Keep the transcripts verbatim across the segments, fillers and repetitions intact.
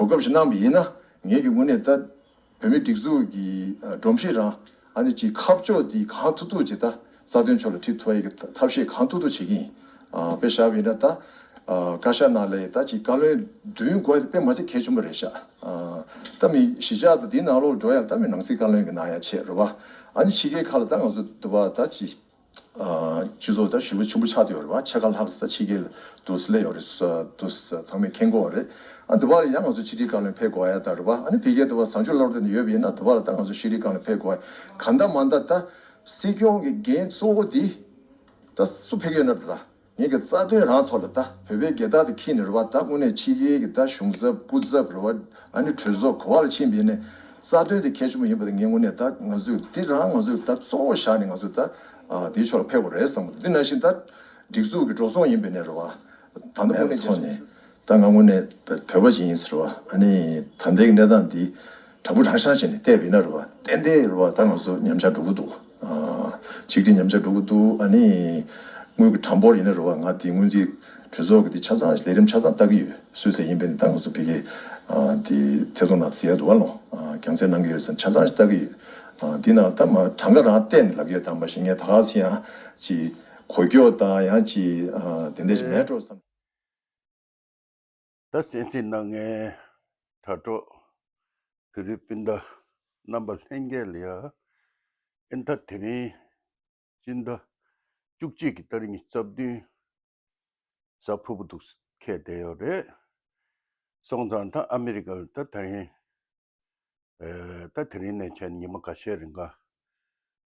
གོ་སྐབས་ཤིག་གནང་བ་ཡིན་ན་ངེད་ཀྱི་དངོས་གནས་ད་བོད་མིའི་སྒྲིག་འཛུགས་ཀྱི་ཨ་སྒྲོམ་གཞི་རང་ཨ་ནི་ཅིག་ཁ་ཕྱོགས་འདི་གང་ཐུབ་ཐུབ་ཅིག་ད་རྩ་དོན་ཕྱོགས་ལ་ཁྲིད་ཐུབ་ཡ་གི་ཐབས་ཤེས་གང་ཐུབ་ཐུབ་བྱེད་ཀྱི་ཡིན། ཨ་དཔེ་བཞག་པ་ཡིན་ན་ད་ཨ་བཀའ་ཤག་ནང་ལ་ད་ཅིག་བཀའ་བློན་བདུན་དགོས་དེ་དཔེ་མ་ཚད་གལ་ཆེན་པོ་རེད་ཤག་ཨ་ད་མི་གཞིས་ཆགས་དང་དེའི་ནང་ལོགས་འགྲོ་ཡ་ད་མི་ནང་སྲིད་བཀའ་བློན་གྱི་གནང་ཡ་ཆེད་རེད་བ། ཨ་ནི་ཕྱི་རྒྱལ་ཁག་ལ་ད་ང་ཚོ་འདི་བ་ད་ཅིག་ཨ་སྤྱི་ཚོགས་ད་ཞེ་པོ་ཆེན་པོ་ཆགས་བསྡད་ཡོད་རེད་བ། ཕྱེད་ཀ་ལྷག་ས་ཕྱི་རྒྱལ་དུ་སླེབས་ཡོད་རེད་ས་དུ་ས་ཚང་མས་མཁྱེན་གྱི་ཡོད་རེད། ཨ་འདི་བ་ལ་ཡང་ང་ཚོ་ཕྱི་དྲིལ་བཀའ་བློན་ཕེབས་དགོས་ཡ་ད་རེད་བ། ཨ་ནི་ཕ་གིར་འདི་བ་བཟང་སྤྱོད་བླ་རུང་དེ་ནས་ཡོད་པ་ཡིན་ན་འདི་བ་ལ་ད་ང་ཚོ་ཕྱི་དྲིལ་བཀའ་བློན་ཕེབས་དགོས་ཡ། གང་ལྟར་མ་ལྟར་ད་སྲིད་སྐྱོང་གི་འགན་གཙོ་བོ་འདི་ད་སུ་ཕེབས་ཀྱི་ཡོད་ན་རེད་ལ། ངེད་ཀྱི་རྩ་དོན་རང་ཐོག་ལ་ད་བོད་པའི་རྒྱལ་དར་དེ་འཁྱེར་ནས་རེད་བ། ད་དངོས་གནས་ཕྱི་རྒྱལ་གྱི་ད་གཞུང་ཚབ་སྐུ་ཚབ་རེད་བ། ཨ་ནི་གྲོས་ཚོགས་ག་བ་ལ་ཕྱིན་པ་ཡིན་ནའི་རྩ་དོན་དེ་གལ་ཆེན་པོ་ཡིན་པ་དེ་ངས་དངོས་གནས་ད་ང་ཚོས་འདི་རང་ང་ཚོས་ད་གཙོ་བོ་བཞག་ནས་ང་ཚོས་ད་ཨ་དེའི་ཕྱོགས་ལ་ཕེབས་དགོས་རེད་བསམ་གི་འདུག་འདི་ནང་བཞིན་ད་སྒྲིག་འཛུགས་ཀྱི་འགྲོ་སོང་ཡིན་པ་ཡིན་ནའི་རེད་བ། ད་ལྟ་དངོས་གནས་ཐོག་ནས་ད་ང་དངོས་གནས་བོད་པ་ཞིག་ཡིན་ཟེར་བ། ཨ་ནི་ད་ལྟའི་གནས་སྟངས་འདི་དྲང་པོ་དྲང་བཞག་བྱས་ནས་བལྟས་པ་ཡིན་ན་རེད་བ། ཏན་ཏན་རེད་བ། ད་ང་ཚོ་ཉམས་ཆག་འགྲོ་གི་འདུག་ཨ་ཆིག་སྒྲིལ་ཉམས་ཆག་འགྲོ་གི་འདུག་ཨ་ནི་དངུལ་གྱི་གྲངས་འབོར་ཡིན་ན་རེད་བ། ང་དེ་སྔོན་རྩིས་གྲོས་ཚོགས་ཀྱི་དེ་ཆ་ཚང་ལས་རིམ་ཆ་ཚང་ལྟ་གི་ཡོད། སུད་སི་ཡིན་པས་ནི་ད་ང་ཚོ་ཕ་གི་ཨ་དེ་ཐད་གཏོང་ནང་ཟེར་ཡ་འདུག་བ། ལོ་ཨ་རྒྱང་སྲིང་གནང་གི་ཡོད་ཟེར་ཆ་ཚང་ཞིག་ལྟ་གི་ཡོད། ཨ་འདི་ནང་ད་མ་གྲངས་ཀ་རང་བལྟས་ནས་ལབ་ཡོད། ད་མ་གཞི་ངས་ད་ག་ཚོད་ཡང་ཅིག་གོ་སྐྱོ་དང་ཡང་ཅིག་ཨ་དེ་འདྲ་ཞིག་མེད་འགྲོ་བསམ། ད་གསན་གཟིགས་གནང་མཁན་དྲ་གྲོགས་བོད་རིགས་སྤུན་ཟླ་རྣམ་པ་ལྷན་རྒྱས་ལ་ཡ། ཨེ་ད་དེ་རིང་སྤྱི་ཟླ་བཅུ་གཅིག་གི་ཏ་རིག་ཉི་ཤུ་རྩ་བདུན་གཟའ་ཕུར་བུ་འདུག་འཁེལ་བསྡད་ཡོད་རེད། སོང་ཙང་ད་ཨ་མི་རི་ཀ་ལ་ད་དེ་རིང་ཨེ་ད་དེ་རིང་ནས་བྱས་ཉི་མ་འགའ་ཤས་རིང་ག་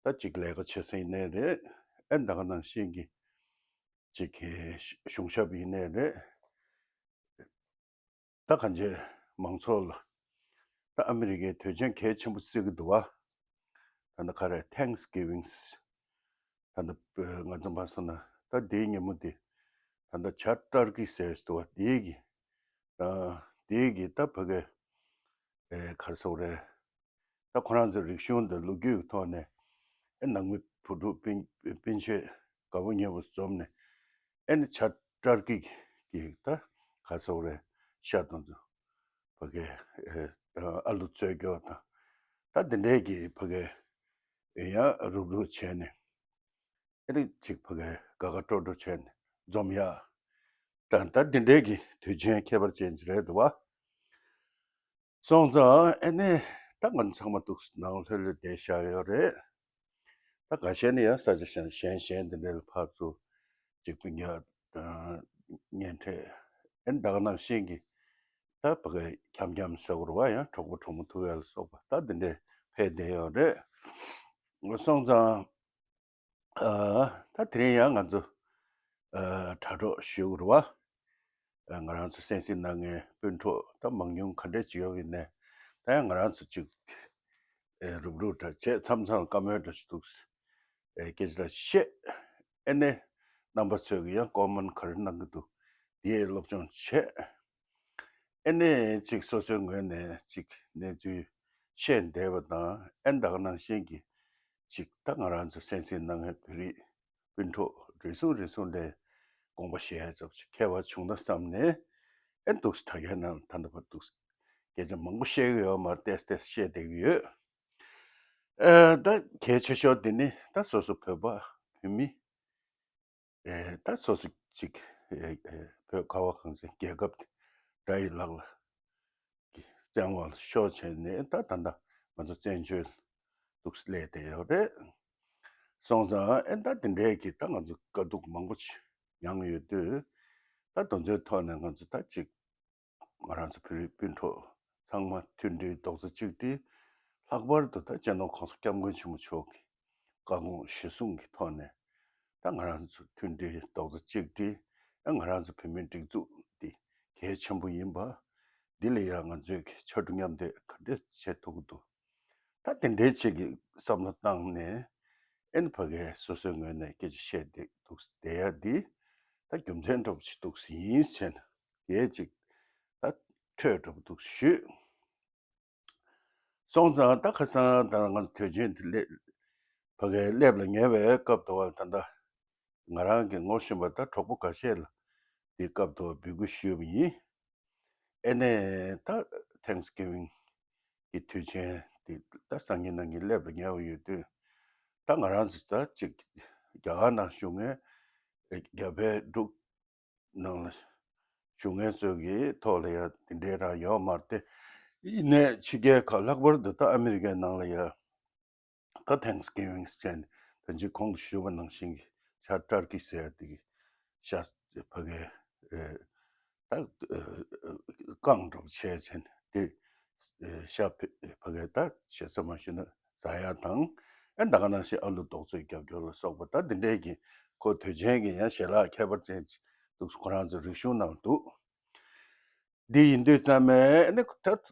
ད་ཅིག་ལས་ཀ་བྱེད་ས་ཡིན་ནའི་རེད། ཨེ་ད་ག་ནང་བཞིན་གྱི་ཅིག་གི་གཞུང་ཞབས་ཡིན་ནའི་རེད། ད་གང་ཅི་མང་ཚོགས་ལ་ད་ཨ་མི་རི་ཀའི་དུས་ཆེན་གལ་ཆེན་པོ་བརྩི་གི་འདུག་བ། ད་ལྟ་ག་རེ་Thanksgiving ད་ལྟ་ང་ཚོ་མ་སོང་ན་ད་དེའི་ཉིན་མོ་དེ་ད་ལྟ་བྱ་ཊར་ཀི་ཟེར་འདུག་བ། དེའི་གི་ད་དེའི་གི་ད་ཕ་གི་ཨེ་ག་རེ་ཟེར་དགོས་རེད། ད་ཁོ་རང་ཚོའི་རིག་གཞུང་དང་ལོ་རྒྱུས་ཀྱི་ཐོག་ནས་ཨེ་ནང་མི་བུ་ཕྲུག་སྤུན་སྤུན་མཆེད་དགའ་པོ་ཉེ་པོ་འཛོམས་ནས་ཨེ་ནི་བྱ་ཊར་ཀི་གི་ད་ག་རེ་ཟེར་དགོས་རེད། ཤ་དང་ཚོ་ཕ་གི་ཨེ་ཨ་ལུ་བཙོས་རྒྱོ་དང་ད་དེ་འདྲའི་གི་ཕ་གི་ཡང་རུབ་རུབ་བྱས་ནས་ཨེ་ནི་ཅིག་ཕ་གི་དགའ་དགའ་སྤྲོ་སྤྲོ་བྱས་ནས་འཛོམས་ཡ། ད་ད་དེ་འདྲའི་གི་དུས་ཆེན་ཁྱད་པར་ཅན་ཅིག་རེད་འདུག་བ། སོང་ཙང་ཨེ་ནས་ད་ང་ཚང་མ་འདུག་ནང་ལྷོད་ལྷོད་བསྡད་བཞག་ཡོད་རེད། ད་འགའ་ཤས་ནི་ཡང་ས་ཆ་གཞན་གཞན་གཞན་འདི་འདྲའི་ལ་ཕར་ཚུར་ཅིག་སྤུན་ཀྱག་དང་གཉེན་འཕྲད་ཨེ་ད་ག་ནང་བཞིན་གྱི་ད་ཕ་གི་འཁྱམ་འཁྱམ་ཟེར་དགོས་རེད་བ། ཡང་གྲོགས་པོ་གྲོགས་མོ་ཐུག་ཡ་ལ་སོགས་པ་ད་འདི་འདྲའི་ཕེབས་བསྡད་ཡོད་རེད། སོང་ཙང་། ཨ་ད་དེ་རིང་ཡང་ང་ཚོ་ཨ་དྲ་གྲོགས་ཞུ་དགོས་རེད་བ། ཨ་ང་རང་ཚོ་གསན་གཟིགས་གནང་མཁན་སྤུན་གྲོགས་ད་མང་ཉུང་ག་འདྲས་ཅིག་ཡོད་པ་ཡིན་ནའི་ད་ཡང་ང་རང་ཚོ་ཅིག་ཨེ་རུབ་རུབ་འདྲ་བྱས་མཚམས་མཚམས་བཀའ་མོལ་འདྲ་ཞིག་འདུག་ཨེ་སྐད་ཆ་འདྲ་ཞིག་བཤད། ཨེ་ནས་རྣམ་པ་ཚོས་ཀྱི་ཡང་ཀོ་མེན་ག་རེ་གནང་གི་འདུག་དེ་སློབ་སྦྱོང་བྱས། ཨེ་ནས་ཅིག་སོ་སོའི་ངོས་ནས་ཅིག་གནས་ཚུལ་བཤད་བསྡད་པ་དང་ཨེ་ད་ག་ནང་བཞིན་གྱི་ཅིག་ད་ང་རང་ཚོ་གསན་གཟིགས་གནང་མཁན་བོད་རིགས་སྤུན་གྲོགས་རེ་ཟུང་རེ་ཟུང་ལས་དགོངས་པ་བཞེས་ཡ་ཙམ་ཞིག་ཁྱད་པར་བྱུང་ན་བསམ་ནས་ཨེ་འདུག་སེ་དྲ་རྒྱའི་ནང་ད་ལྟ་བར་འདུག་སྐད་ཆ་མང་པོ་བཤད་གི་ཡོད་མ་རེད། ཏོག་ཙམ་ཏོག་ཙམ་བཤད་བསྡད་གི་ཡོད། ཨེ་ད་གལ་ཆེ་ཤོས་དེ་ནི་ད་སོ་སོ་བོད་པ་བོད་མི། ཨེ་ད་སོ་སོ་ཅིག་ཨེ་ཨེ་བོད་ཁ་བ་གངས་ཅན་རྒྱལ་ཁབ་དགྲ་ཡི་ལག་ལ་གི་བཙན་དབང་ལ་ཤོར་བྱས་ནས་ད་ད་ལྟ་ང་ཚོ་བཙན་བྱོལ་འདུག་སླེབས་བསྡད་ཡོད་རེད། སོང་ཙང་ཨེ་ད་དེ་འདྲའི་གི་ད་ང་ཚོ་དཀའ་སྡུག་མང་པོ་ཅིག་མྱངས་ཡོད་དུས་ད་དེ་ཚོའི་ཐོག་ནས་ང་ཚོ་ད་ཅིག་ང་རང་ཚོ་བོད་རིགས་སྤུན་གྲོགས་ཚང་མ་མཐུན་སྒྲིལ་རྡོག་རྩ་གཅིག་སྒྲིལ། ལྷག་པར་དུ་ད་སྤྱི་ནོར་༸གོང་ས་༸སྐྱབས་མགོན་ཆེན་པོ་མཆོག་གི་བཀའ་དགོངས་གཞིར་བཟུང་གི་ཐོག་ནས་ད་ང་རང་ཚོ་མཐུན་སྒྲིལ་རྡོག་རྩ་གཅིག་སྒྲིལ། ཡང་ང་རང་ཚོ་བོད་མིའི་སྒྲིག་འཛུགས་འདི་གལ་ཆེན་པོ་ཡིན་པ། འདི་ལ་ཡང་ང་ཚོས་ཕྱར་གྲུ་མཉམ་འདེགས་ག་འདྲས་བྱེད་ཐུབ་ཀྱི་འདུག་ད་དེ་འདྲའི་ཆེད་ཀྱི་བསམ་བློ་བཏང་ནས་ཨེ་ནི་ཕ་གིའི་སོ་སོའི་ངོས་ནས་སྐད་ཆ་བཤད་བསྡད་འདུག་བསྡད་ཡ་འདི་ད་རྒྱུ་མཚན་འདྲ་པོ་ཅིག་འདུག་ཟིན་ཡིན་ཟེར་ནས་དེ་ཅིག་ད་འཕྲོས་འདྲ་པོ་འདུག་ཞུས། སོང་ཙང་ད་ཁ་སང་ད་ང་ཚོ་དུས་ཆེན་དེ་སླེབས་ཕ་གིའི་སླེབས་ལ་ཉེ་བའི་སྐབས་དུ་བ་ལ་ད་ལྟ་ང་རང་གི་ངོ་ཤེས་པ་ད་གྲོགས་པོ་འགའ་ཤས་ལ་དེའི་སྐབས་དུ་བ་འབོད་སྐུལ་ཞུས་པ་ཡིན། ཨེ་ནས་ད་ Thanksgiving གི་དུས་ཆེན་དེ་ད་སང་ཉིན་གནངས་ཉིན་སླེབས་ལ་ཉེ་བ་ཡོད་དུས། ད་ང་རང་ཚོ་ད་ཅིག་རྒྱ་གར་ནང་བཞུགས་མཁན་རྒྱ་བལ་འབྲུག་ནང་ལ་བཞུགས་མཁན་ཚོ་གི་ཐོག་ལ་ཡ་དེ་འདྲའི་རང་ཡོད་མ་རེད་དེ། ཡིན་ནའི་ཕྱི་རྒྱལ་ཁག་ལྷག་པར་དུ་ད་ཨ་མི་རི་ཀའི་ནང་ལ་ཡ། ད་Thanksgiving ཟེར་ནས་ད་ཅི་གོང་དུ་ཞུས་པ་ནང་བཞིན་གྱི་ཤ་ཊར་ཀི་ཟེར་ཡ་དེ་གི་ཤ་ཕ་གའི་ཨེ་ད་རྐང་འགྲོ་བྱས་ཟེར་ནས་དེ་ཤ་ཕ་གའི་ད་ཞེ་ས་མ་ཞུས་ན་ཟ་ཡ་དང་། ཨེ་ད་ག་ནང་བཞིན་ཨ་ལུ་རྡོག་བཙོས་རྒྱབ་སྐྱོར་ལ་སོགས་པ་ད་དེ་འདྲའི་གི་ཁོ་དུས་ཆེན་གྱི་ཡང་ཞལ་ལག་ཁྱད་པར་ཅན་ཅིག་འདུག་ཁོ་རང་ཚོ་རིག་གཞུང་ནང་འདུག་འདི་ཡིན་དུས་ཙམ་པས་ཨ་ནི་ད་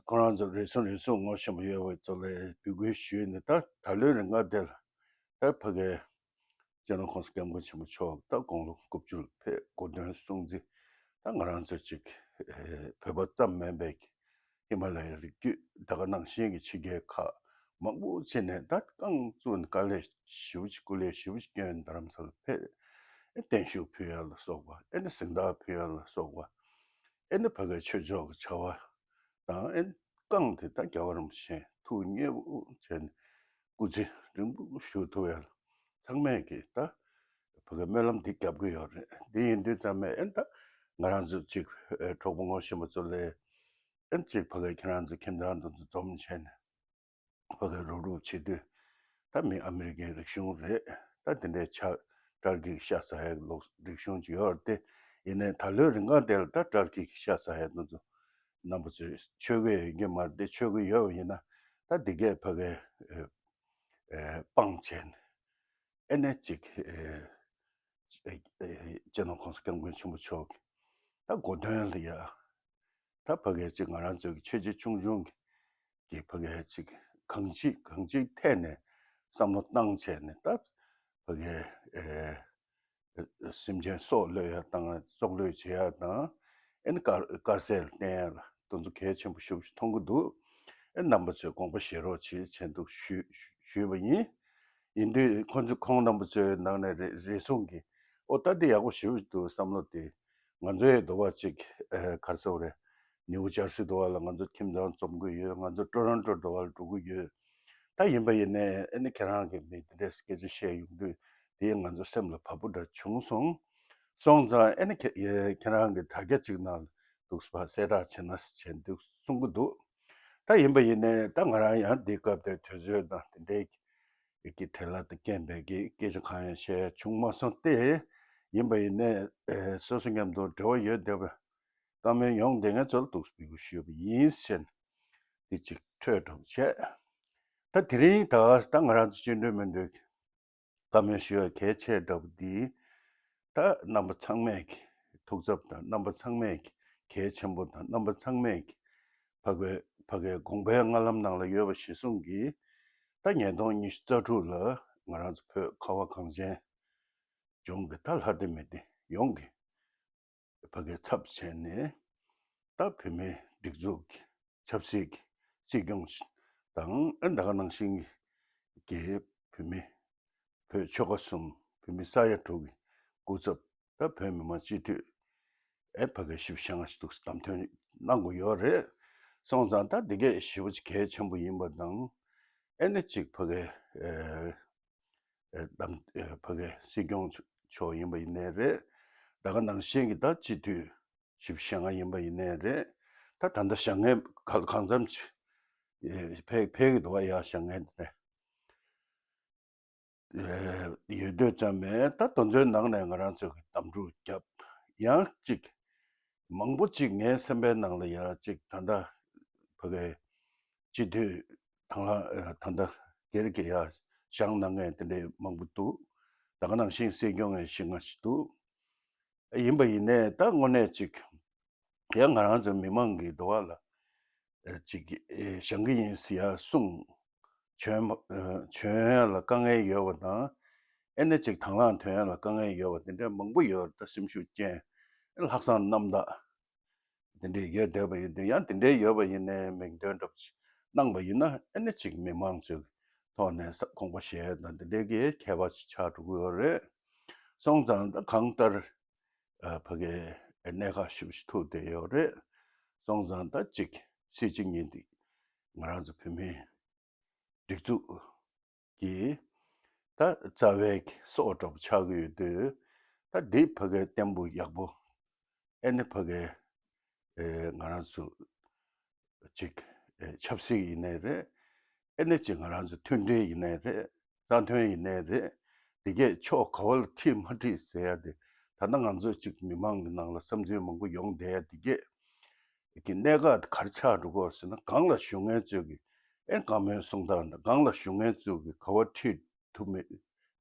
ཁོ་རང་ཚོ་རེ་ཟུང་རེ་ཟུང་ངོ་ཤེས་པ་ཡོད་པའི་ཚོ་ལ་འབོད་སྐུལ་ཞུས་ནས། ད་ད་ལོའི་རིང་ག་དེ་ལ་ད་ཕ་གའི་སྤྱི་ནོར་༸གོང་ས་༸སྐྱབས་མགོན་ཆེན་པོ་མཆོག་ད་དགུང་ལོ་དགུ་བཅུ་ལ་ཕེབས་གོ་སྟོན་སྲུང་བརྩི། ད་ང་རང་ཚོ་ཅིག་ཨེ་བོད་པ་ཙམ་མིན་པའི་ཧི་མ་ལ་ཡའི་རི་རྒྱུད་ད་ག་ནང་བཞིན་གྱི་ཕྱི་རྒྱལ་ཁག་མང་པོ་ཅིག་ནས་ད་རྐང་བཙུགས་ནས་དཀའ་ལས་ཞེ་པོ་ཅིག་སྐུ་ལས་ཞེ་པོ་ཅིག་བསྐྱོན་རྡ་རམ་ས་ལ་ཕེབས། ཨེ་བརྟན་བཞུགས་ཕུལ་ཡ་ལ་སོགས་པ། ཨེ་ནི་གཟེངས་རྟགས་ཕུལ་ཡ་ལ་སོགས་པ། ཨེ་ནི་ཕ་གའི་ཆོས་ཕྱོགས་ཀྱི་བྱ་བ་དང་། ཨེ་ནི་རྐང་དེ་ད་རྒྱལ་བ་རིན་པོ་ཆེ་ཐུགས་མཉེས་པོ་བྱས་ནས་སྐུ་ཚེ་རིང་པོ་བཞུགས་ཐུབ་ཡ་ལ་ཚང་མས་ཀྱིས་ད་ཕ་གའི་སྨོན་ལམ་འདི་རྒྱབ་ཀྱི་ཡོད་རེད། འདི་ཡིན་དུས་ཙམ་པས་ཨེ་ནི་ད་ང་རང་ཚོ་ཅིག་ཨེ་གྲོགས་པོ་ངོ་ཤེས་པ་ཚོ་ལ་ཨེ་ནི་ཅིག་ཕ་གའི་ཁྱེད་རང་ཚོ་ཁྱིམ་ཚང་དེ་ཚོ་འཛོམས་བྱས་ནས། ཕ་གིར་རུབ་རུབ་བྱེད་དུས། ད་མི་ཨ་མི་རི་ཀའི་རིག་གཞུང་རེད། ད་དེ་འདྲའི་ཆ་ཊར་ཀི་ཤ་ཟ་ཡག་ལོག་རིག་གཞུང་ཅིག་ཡོད་རེད་དེ། ཡིན་ནའི་ད་ལོའི་རིང་ག་དེ་ལ་ད་ཊར་ཀི་ཤ་ཟ་ཡག་དེ་ཚོ་རྣམ་པ་ཚོས་མཆོད་ཀྱི་ཡོད་ཀྱི་མ་རེད་དེ། མཆོད་ཀྱི་ཡོད་པ་ཡིན་ན་ད་འདི་གས་ཕ་གིར་ཨེ་ཨེ་སྤང་བྱས་ནས། ཨེ་ནས་ཅིག་ཨེ་ཨེ་ཨེ་སྤྱི་ནོར་༸གོང་ས་༸སྐྱབས་མགོན་ཆེན་པོ་མཆོག་གི་ད་གོ་སྟོན་ལ་ཡ། ད་ཕ་གིར་ཅིག་ང་རང་ཚོའི་གི་ཆོས་བརྒྱུད་ཆུང་ཆུང་གི་གི་ཕ་གིར་ཅིག་གང་ཅིག་གང་ཅིག་ཐད་ནས་བསམ་བློ་བཏང་བྱས་ནས། ད་ཕ་གིར་ཨེ་སེམས་ཅན་སྲོག་བློས་ཡ་དང་། སྲོག་བློས་བྱེད་ཡ་དང་། ཨེ་ནི་དཀར་དཀར་ཟས་ལ་བརྟེན་ཡ་ལ་དེ་ཚོ་གལ་ཆེན་པོ་ཞེ་པོ་ཞིག་མཐོང་གི་འདུག་ཨེ་རྣམ་པ་ཚོས་དགོངས་པ་བཞེས་རོགས་བྱེད་ཟེར་འདུག་ཞུས་ཞུས་པ་ཡིན། ཡིན་དུས་ཁོང་ཚོ་ཁོང་རྣམ་པ་ཚོའི་ནང་ནས་རེ་རེ་ཟུང་གིས་ཨོ་ད་འདི་ཡག་པོ་ཞེ་པོ་ཞིག་འདུག་བསམ་བློ་དེ། ང་ཚོའི་འདུག་བ་ཅིག་ཨེ་ག་རེ་ཟེར་དགོས་རེད། ནིའུ་ཇར་སི་འདུག་བ་ལ་ང་ཚོ་ཁྱིམ་ཚང་འཛོམས་ཀྱི་ཡོད། ང་ཚོ་ཊོ་རོན་ཊོ་འདུག་བ་ལ་འགྲོ་གི་ཡོད། ད་ཡིན་པ་ཡིན་ནའི་ཨེ་ནི་ཁྱེད་རང་གིས་མི་འདི་འདྲའི་སྐད་ཆ་བཤད་ཡོང་དུས་དེ་ང་ཚོ་སེམས་ལ་བབས་པོ་འདྲ་བྱུང་སོང་། སོང་ཙང་ཨེ་ནི་ཁྱེད་ཁྱེད་རང་གིས་དྲ་རྒྱ་ཅིག་ནང་ལ་འདུག་སེ་གསལ་བསྒྲགས་བྱེད་ན་བྱས་འདུག་གསུང་གི་འདུག་ད་ཡིན་པ་ཡིན་ནའི་ད་ང་རང་ཡང་འདི་སྐབས་དེ་དུས་ཚོད་དང་དེ་འདྲའི་གི་བྲེལ་བ་དང་རྐྱེན་པས་ཀྱི་སྐད་ཆ་གང་ཡང་བཤད་བྱུང་མ་སོང་སྟེ། ཡིན་པ་ཡིན་ནའི་ཨེ་སོ་སོ་མཉམ་དུ་འབྲེལ་བ་ཡོད་བསྡད་པའི་བཀའ་མོལ་ཡོང་བསྡད་མཁན་ཚོ་ལ་འདུག་སེ་འབོད་སྐུལ་ཞུས་པ་ཡིན་ཟེར་ནས་འདི་གཅིག་འཕྲོས་འགྲོ་བྱས། ད་དེ་རིང་ད་ད་ང་རང་ཚོ་སྤྱི་འཐུས་མི་འདུག་བཀའ་མོལ་ཞུ་བ་གལ་ཆེ་དྲགས་པ་འདི། ད་རྣམ་པ་ཚང་མས་ཀྱི་ཐུགས་འཚབ་དང་། རྣམ་པ་ཚང་མས་ཀྱི་གལ་ཆེན་པོ་དང་། རྣམ་པ་ཚང་མས་ཀྱི་ཕ་གིའི་ཕ་གིའི་དགོངས་པའི་སྔ་ལམ་ནང་ལ་ཡོད་པ་གཞིར་བཟུང་གིས། ད་ཉིས་སྟོང་ཉི་ཤུ་རྩ་དྲུག་ལ་ང་རང་ཚོ་བོད་ཁ་བ་གངས་ཅན་ལྗོངས་ཀྱི་ད་ལྷ་སྡེ་མི་སྡེ་ཡོངས་ཀྱི་ཕ་གིའི་ཚབ་བྱས་ནས། ད་བོད་མིའི་སྒྲིག་འཛུགས་ཀྱི་ཆབ་སྲིད་ཀྱི་སྲིད་སྐྱོང་དང་། ཨ་ད་ག་ནང་བཞིན་གྱི་བོད་མི་བོད་ཆོལ་ཁ་གསུམ། བོད་མི་ས་ཡ་དྲུག་གི་སྐུ་ཚབ། ད་བོད་མི་མང་སྤྱི་འཐུས་ཨེ་ཕ་གི་བཞི་བཅུ་ཞེ་ལྔ་ཞིག་འདུག་བདམས་ཐོན་གནང་དགོས་ཡོད་རེད། སོང་ཙང་ད་འདི་གས་ཞེ་པོ་ཅིག་གལ་ཆེན་པོ་ཡིན་པ་དང་། ཨེ་ནི་ཅིག་ཕ་གི་ཨེ་ཨེ་བདམས་ཨེ་ཕ་གི་སྲིད་སྐྱོང་མཆོག་ཡིན་པ་ཡིན་ནའི་རེད། ད་ག་ནང་བཞིན་གྱི་ད་སྤྱི་འཐུས་བཞི་བཅུ་ཞེ་ལྔ་ཡིན་པ་ཡིན་ནའི་རེད། ད་ད་ལྟ་བཞེངས་མཁན་ག་གང་འཚམ་ཅིག་ཨེ་ཕེབས་ཕེབས་ཀྱི་འདུག་བ། ཡ་བཞེངས་མཁན་དེ་འདྲ་ཨེ་ཡོད་དུས་ཙམ་པས། ད་དེ་ཚོའི་ནང་ནས་ང་རང་ཚོས་ཀྱི་གདམ་འཕྲུག་བརྒྱབ། ཡང་ཅིག་མང་པོ་ཅིག་ངའི་སེམས་པའི་ནང་ལ་ཡ་ཅིག་ད་ལྟ་ཕ་གི་སྤྱི་འཐུས་དང་བླངས་ཨེ་ད་ལྟ་སྒེར་གྱི་ཡ་བཞེངས་གནང་མཁན་དེ་འདྲའི་མང་པོ་འདུག་ད་ག་ནང་བཞིན་སྲིད་སྐྱོང་ཡང་བཞི་ལྔ་ཞིག་འདུག་ཡིན་པ་ཡིན་ནའི་ད་དངོས་གནས་ཅིག་ཡང་ང་རང་ཚོའི་མི་མང་གི་འདུག་བ་ལ། ཨེ་ཅིག་ཨེ་བཞེངས་ཀྱི་ཡིན་ཟེར་ཡ་གསུང་བྱོན་མ་ཨེ་བྱོན་ཡ་ལ་དཀའ་ངལ་ཡོད་པ་དང་། ཨེ་ནས་ཅིག་དང་བླངས་ཐོན་ཡ་ལ་དཀའ་ངལ་ཡོད་པ་དེ་འདྲ་མང་པོ་ཡོད་རེད། ད་སེམས་ཤུགས་ཅན། ཨེ་ལྷག་བསམ་རྣམ་དག་དེ་འདྲས་ཡོད་བསྡད་པ་ཡིན་དུས། ཡང་དེ་འདྲས་ཡོད་པ་ཡིན་ནའི་མིང་འདོན་འདྲ་པོ་ཅིག་གནང་པ་ཡིན་ན། ཨེ་ནས་ཅིག་མི་མང་ཚོའི་ཐོག་ནས་ས་དགོངས་པ་བཞེས་དང་དེ་འདྲས་ཀྱི་ཁྱད་པར་ཅིག་ཆགས་འགྲོ་གི་ཡོད་རེད། སོང་ཙང་ད་གང་ལྟར། ཨ་ཕ་གིའི་གནད་འགག་ཞེ་པོ་ཞིག་ཐུག་བསྡད་ཡོད་རེད། སོང་ཙང་ད་ཅིག་ སྲིད་སྤྱི་གཉིས་འདི་ང་རང་ཚོ་བོད་མིའི་སྒྲིག་འཛུགས་ཀྱི་ད་རྩ་བའི་སྲོག་འདྲ་པོ་ཆགས་ཀྱི་ཡོད་དུས། ད་འདི་ཕ་གའི་བརྟན་པོ་ཡག་པོ། ཨེ་ནི་ཕ་གའི་ཨེ་ང་རང་ཚོ་ཅིག་ཨེ་ཆབ་སྲིད་ཡིན་ནའི་རེད། ཨེ་ནི་ཅིག་ང་རང་ཚོ་མཐུན་སྒྲིལ་ཡིན་ནའི་རེད། རྩ་དོན་ཡིན་ནའི་རེད། འདི་གས་ཕྱོགས་ག་བ་ལ་ཁྲིད་མ་ཁྲིད་ཟེར་ཡ་དེ། ད་ལྟ་ང་ཚོ་ཅིག་མི་མང་གི་ནང་ལ་བསམ་ཚུལ་མང་པོ་ཡོང་བསྡད་ཡ་འདི་གས་ཀྱི་གནད་འགག་དེ་ག་རེ་ཆགས་འགྲོ་གི་ཡོད་ཟེར་ན། སྒང་ལ་བཞུགས་མཁན་ཚོས་ཀྱི་ཨེ་བཀའ་མོལ་གསུང་སྟངས་དང་། སྒང་ལ་བཞུགས་མཁན་ཚོས་ཀྱི་ག་བ་ཁྲིད་ཐུབ་མེད།